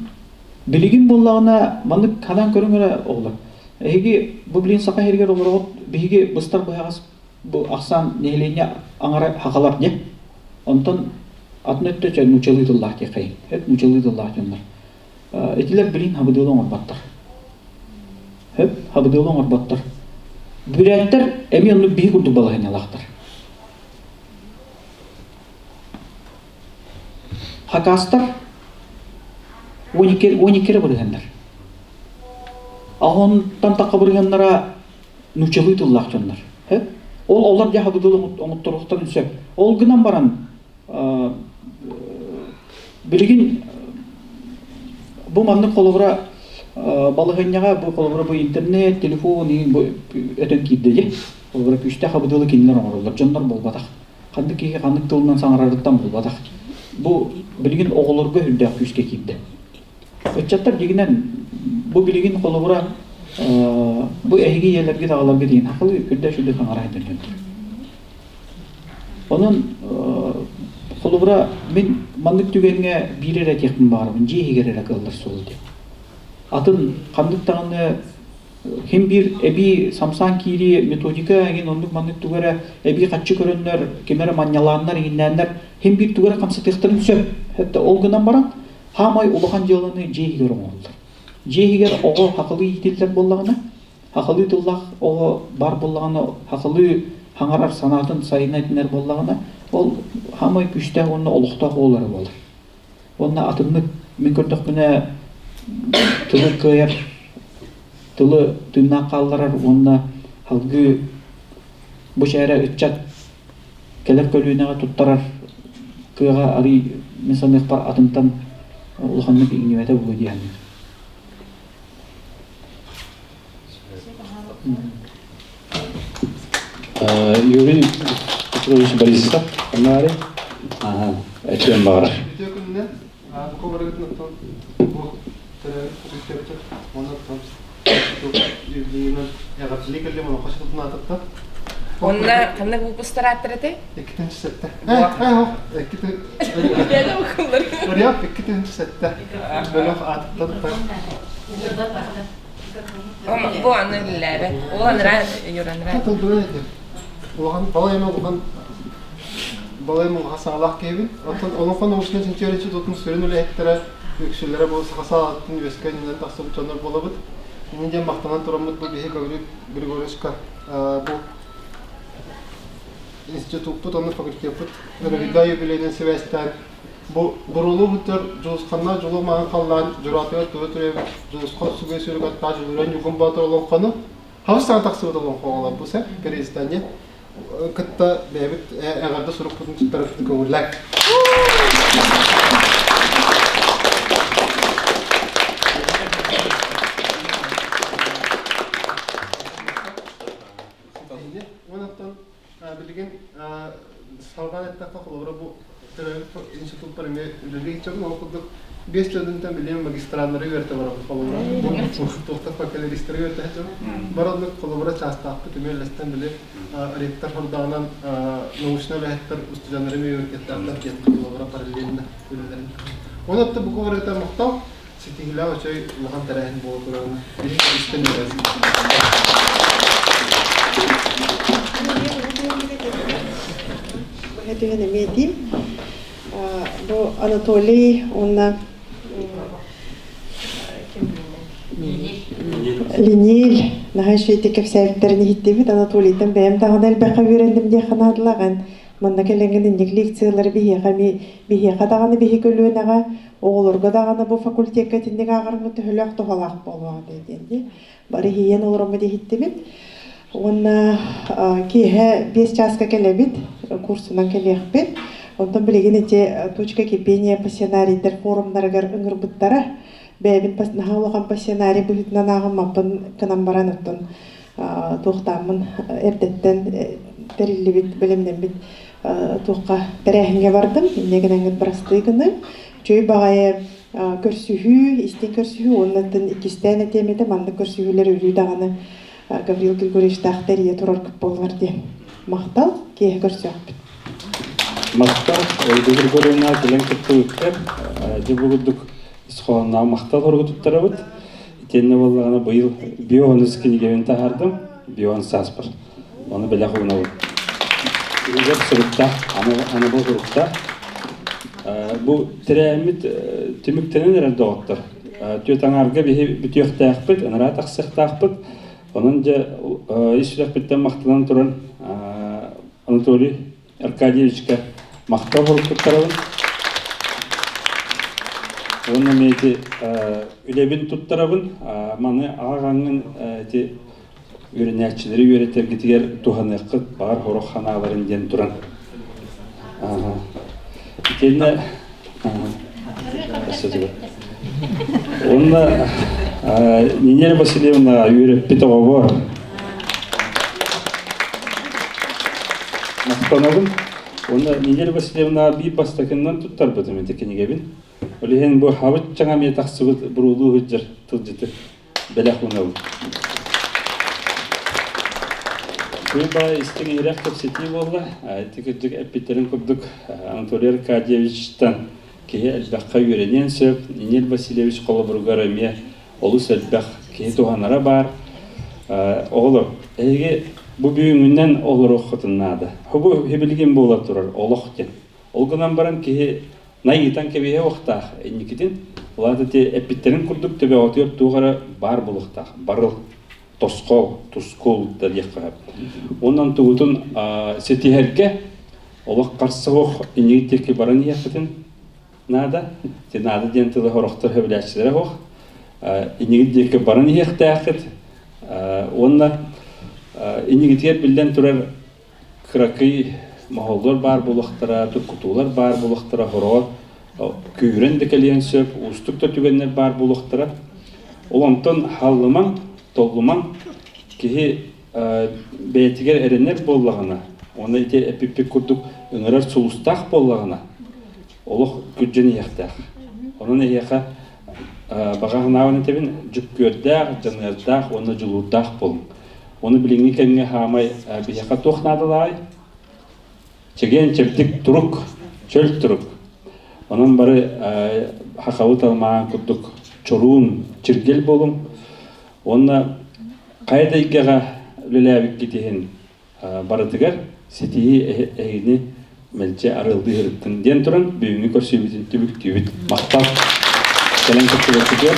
F: билигин буоллаҕына маннык ханаан көрүҥ эрэ оҕолор. Эһиги бу билигин Саха сиригэр олороҕут, биһиги быстар быһаҕас бу ахсаан нэһилиэнньэ аҥара хахалар дьэ. Онтон атын өттө чэ нууччалыы тыллаах диэххэйиҥ. Эт нууччалыы тыллаах дьоннор. Итилэр билигин хабыдыалы оҥорботтор. Хөп, хабыдыалы оҥорботтор. Бүрээттэр эмиэ оннук биһи курдук балаһыанньалаахтар. Хакастар 12 эрэ бырыһыаннар. Аҕонтон тахха бырыһыаннара нууччалыы тыллаах дьоннор. Ол олор дьэ хабыдыал оҥотторуохтарын сөп. Ол гынан баран билигин бу маннык холобура балаһыанньаҕа бу холобура бу интернет, телефон бу өтөн киирдэ дии. Холобура күүстээх хабыдыалы кинилэр оҥороллор, дьоннор буолбатах. Ханнык киһи ханнык тылынан саҥарарыттан буолбатах. Бу билигин оҕолорго үрдээх күүскэ киирдэ. Ыччаттар дьигинэн бу билигин холобура бу эһиги ийэлэргит аҕаларгыт иһин хахылыы үрдэ сүрдэ саҥара сылдьар Онон холобура мин маннык түгэҥҥэ биир эрэ этиэхпин баҕарабын дьиэ иһигэр эрэ кыаллар суол диэн. Атын ханнык даҕаны Хим биир эбии самсаан киирии методика эҥин оннук маннык тугу эрэ эбии хаччы көрөннөр, ким эрэ манньалааннар, иҥиннээннэр хим биир тугу эрэ хамсатыахтарын сөп. Хэтта ол гынан баран хаамай улахан дьыаланы дьиэ иһигэр оҥоһуллар. Дьиэ иһигэр оҕо хахылыы иитиллэр буоллаҕына, хахылыы тыллаах оҕо бар буоллаҕына, хахылыы хаҥарар санаатын сайына этинэр буоллаҕына, ол хаамай күүстээх уонна олохтоох оҕолоро буолар. Уонна атыннык мин көрдөхпүнэ тылы кыайар, тылы тыыннаах хаалларар уонна салгыы бу чээрэ ыччат кэлэр көлүөнэҕэ туттарар кыаҕа арыый мин саныахпар атынтан улаханнык иҥнибэтэ буолуо дии саныыр.
A: Юрий Петрович Борисов, Канари. Ага, этиэн баҕарар.
I: Үтүө күнүнэн, бу барыгытын оттон бу төрөөбүт факультеппыт уонна оттон юбилейынан эҕэрдэлии кэллим олоххо сытын аатыттан.
G: Онно ханнык выпустар ааттар этэй?
I: 2-сэтте. Икки Ырыап 2-сэтте. Бөлөх аатыттан.
G: Бу аны үллээбэт. Ол анараа юранара.
I: Тылбынан этим. Улахан балай эмэ улахан балай эмэ улахан саҥалаах киһибин. Оттон олоҥхо научнай чинчийэр институтун сүрүн үлэһиттэрэ үксүлэрэ бу саха саалаттан үөскэ иннинэн тахсыбыт дьоннор буолабыт. Иннин диэн махтанан тураммыт бу биһи Гаврил Григорьевичка бу институппут уонна факультеппыт өрөгүйдээх юбилейынан сибээстээн Бу буруулуу сылдьар Дьулусханнаах дьулуу маҥан халлаан дьураатыгар тура төрөөбүт Дьулусхан сүгэ сүрүк аттаах Дьулуруйан Ньургун Боотур олоҥхону хабыс саҥа тахсыбыт олоҥхо оҕолор бу сэ переиздание кытта бэйэбит эҕэрдэ сурукпутун туттарарбытын көҥүллээҥ. Уонаттан Билигин салҕаан эттэххэ, холобура, бу төрөөбүт институппар эмиэ үлэлии сылдьабын. Ол курдук биэс сылынан билигин магистраннары үөрэтэ барабын. Холобура, бу туохтан фольклористары үөрэтэ сылдьабын. Бар оннук холобура чаастаахпыт эмиэ үллэстэн били ректор хордаҕынан научнай үлэһиттэр устудьуоннары эмиэ үөрэтиэхтээхтэр диэн холобура параллельно үлэлэрин. Оны оттон бу кубарыта мохтоох ситиһиилээх үчүгэй улахан тэрээһин буола турарын истэн үөрэбин.
E: Түһэн эмиэ этиим. Бу Анатолий уонна Линиль наһаа үчүгэйдик кэпсээбиттэрин иһиттибит. Анатолийтан бэйэм даҕаны элбэххэ үөрэнним диэххэ наадалаах. Манна кэлэҥҥин инник лекциялары биһиэхэ биһиэхэ даҕаны биһи көлүөнэҕэ Оҕолорго даҕаны бу факультекка итинник ааҕарга төһөлөөх туһалаах буолуоҕа диэн дии. Бары иһийэн олороммут иһиттибит. Уонна киэһэ 5 чааска кэлэбит, курсунан кэлиэхпит. Онтон билигин ити Точка кипения пассионарийдар форумнарыгар ыҥырбыттара. Бэйэбин наһаа улахан пассионарий быһыытынан ааҕыммаппын гынан баран оттон туохтааммын эрдэттэн тэриллибит, бэлэмнэммит туохха тэрээһиҥҥэ бардым. Инньэ гынан бырастыы гыныҥ. Үчүгэй баҕайы көрсүһүү, истиҥ көрсүһүү уонна иккистээн этиэм этэ маннык көрсүһүүлэр өрүү даҕаны Гаврил Григорьевичтаах тэрийэ тураргыт буоллар диэн. Махтал, киэһэ көрсүөхпүт.
A: Махтал, Ольга Григорьевна кэлэн кыттыбыттар. Дьэ бу курдук ис хоһоонноох махтал хоругу туттарабыт. Итиэннэ буоллаҕына быйыл Бионус кинигэбин таһаардым, Бион сааспар. Ону бэлэх уунабыт. Кинигэ суруктаах, анабыл суруктаах. Бу тэрээһиммит түмүктэнэн эрэр доҕоттор. Түөрт аҥаарга биһи бүтүөхтээхпит, ыныраа тахсыахтаахпыт. Онон дьэ ис сүрэхпиттэн махтанан туран Анатолий Аркадьевичка махтал туттарабын. Уонна мен ити үлэбин туттарабын. Маны ааҕаҥҥын ити үөрэнээччилэри үөрэтэргитигэр туһаныаххыт баар хорох ханааларын диэн туран. Итиэннэ Уонна Нинель Васильевна үөрэппит оҕобор махтанабын. Уонна Нинель Васильевна биир бастакыннан туттарбытым ити кинигэбин. Ол иһин бу хабыт чаҥа эмиэ тахсыбыт буруулуу сылдьар тылдьыты бэлэх уунабын. Кыыба истиҥ иһирэх кэпсэтии буолла. Ити кырдьык эппиттэрин курдук Анатолий Аркадьевичтан киһи элбэххэ үөрэниэн сөп. Нинель Васильевич холобуругар эмиэ олус элбэх киһи туһанара баар. Оҕолор, эһиги бу бүгүҥҥүнэн олоруоххутун наада. Бу билигин буола турар олох диэн. Ол гынан баран киһи найыытан кэбиһэ уохтаах инникитин улаат ити эппиттэрин курдук төбөҕүтүгэр туох эрэ баар буолуохтаах. Барыл, тосхол, тускул да диэххэ сөп. Онон тугутун ситиһэргэ олох харса суох иннигит диэки баран иһиэххитин наада. Ити наада диэн тылы сорохтор сөбүлээччилэрэ суох. Иннигит диэки баран иһиэхтээххит. Уонна иннигитигэр биллэн турар кыракый моһоллор баар буолуохтара, тургутуулар баар буолуохтара, хороҕор күүһүрэн да кэлиэн сөп, уустук да түгэннэр баар буолуохтара. Ол онтон халлымаҥ, толлумаҥ киһи бэйэтигэр эрэнэр буоллаҕына, уонна ити эппиппит курдук ыҥырар сулустаах буоллаҕына, олох күрдьэн иһиэхтээх. Онон эһиэхэ баҕа санаабын этэбин, дьүккүөрдээх, дьаныардаах уонна дьулуурдаах буолуҥ. Ону билиҥҥи кэмҥэ хаамай биһиэхэ туох наадалааҕый? Чэгиэн чэбдик турук, чөл турук. Онон бары хахабыт алмааһын курдук чоруун, чиргэл буолуҥ. Уонна хайа да эйгэҕэ үлэлээбиккит иһин барытыгар ситиһии эһигини мэлдьи арыалдыы сырыттын диэн туран бүгүҥҥү көрсүбүтүн түмүктүүбүт. Махтал! Кэлэн кыттыбыккытыгар.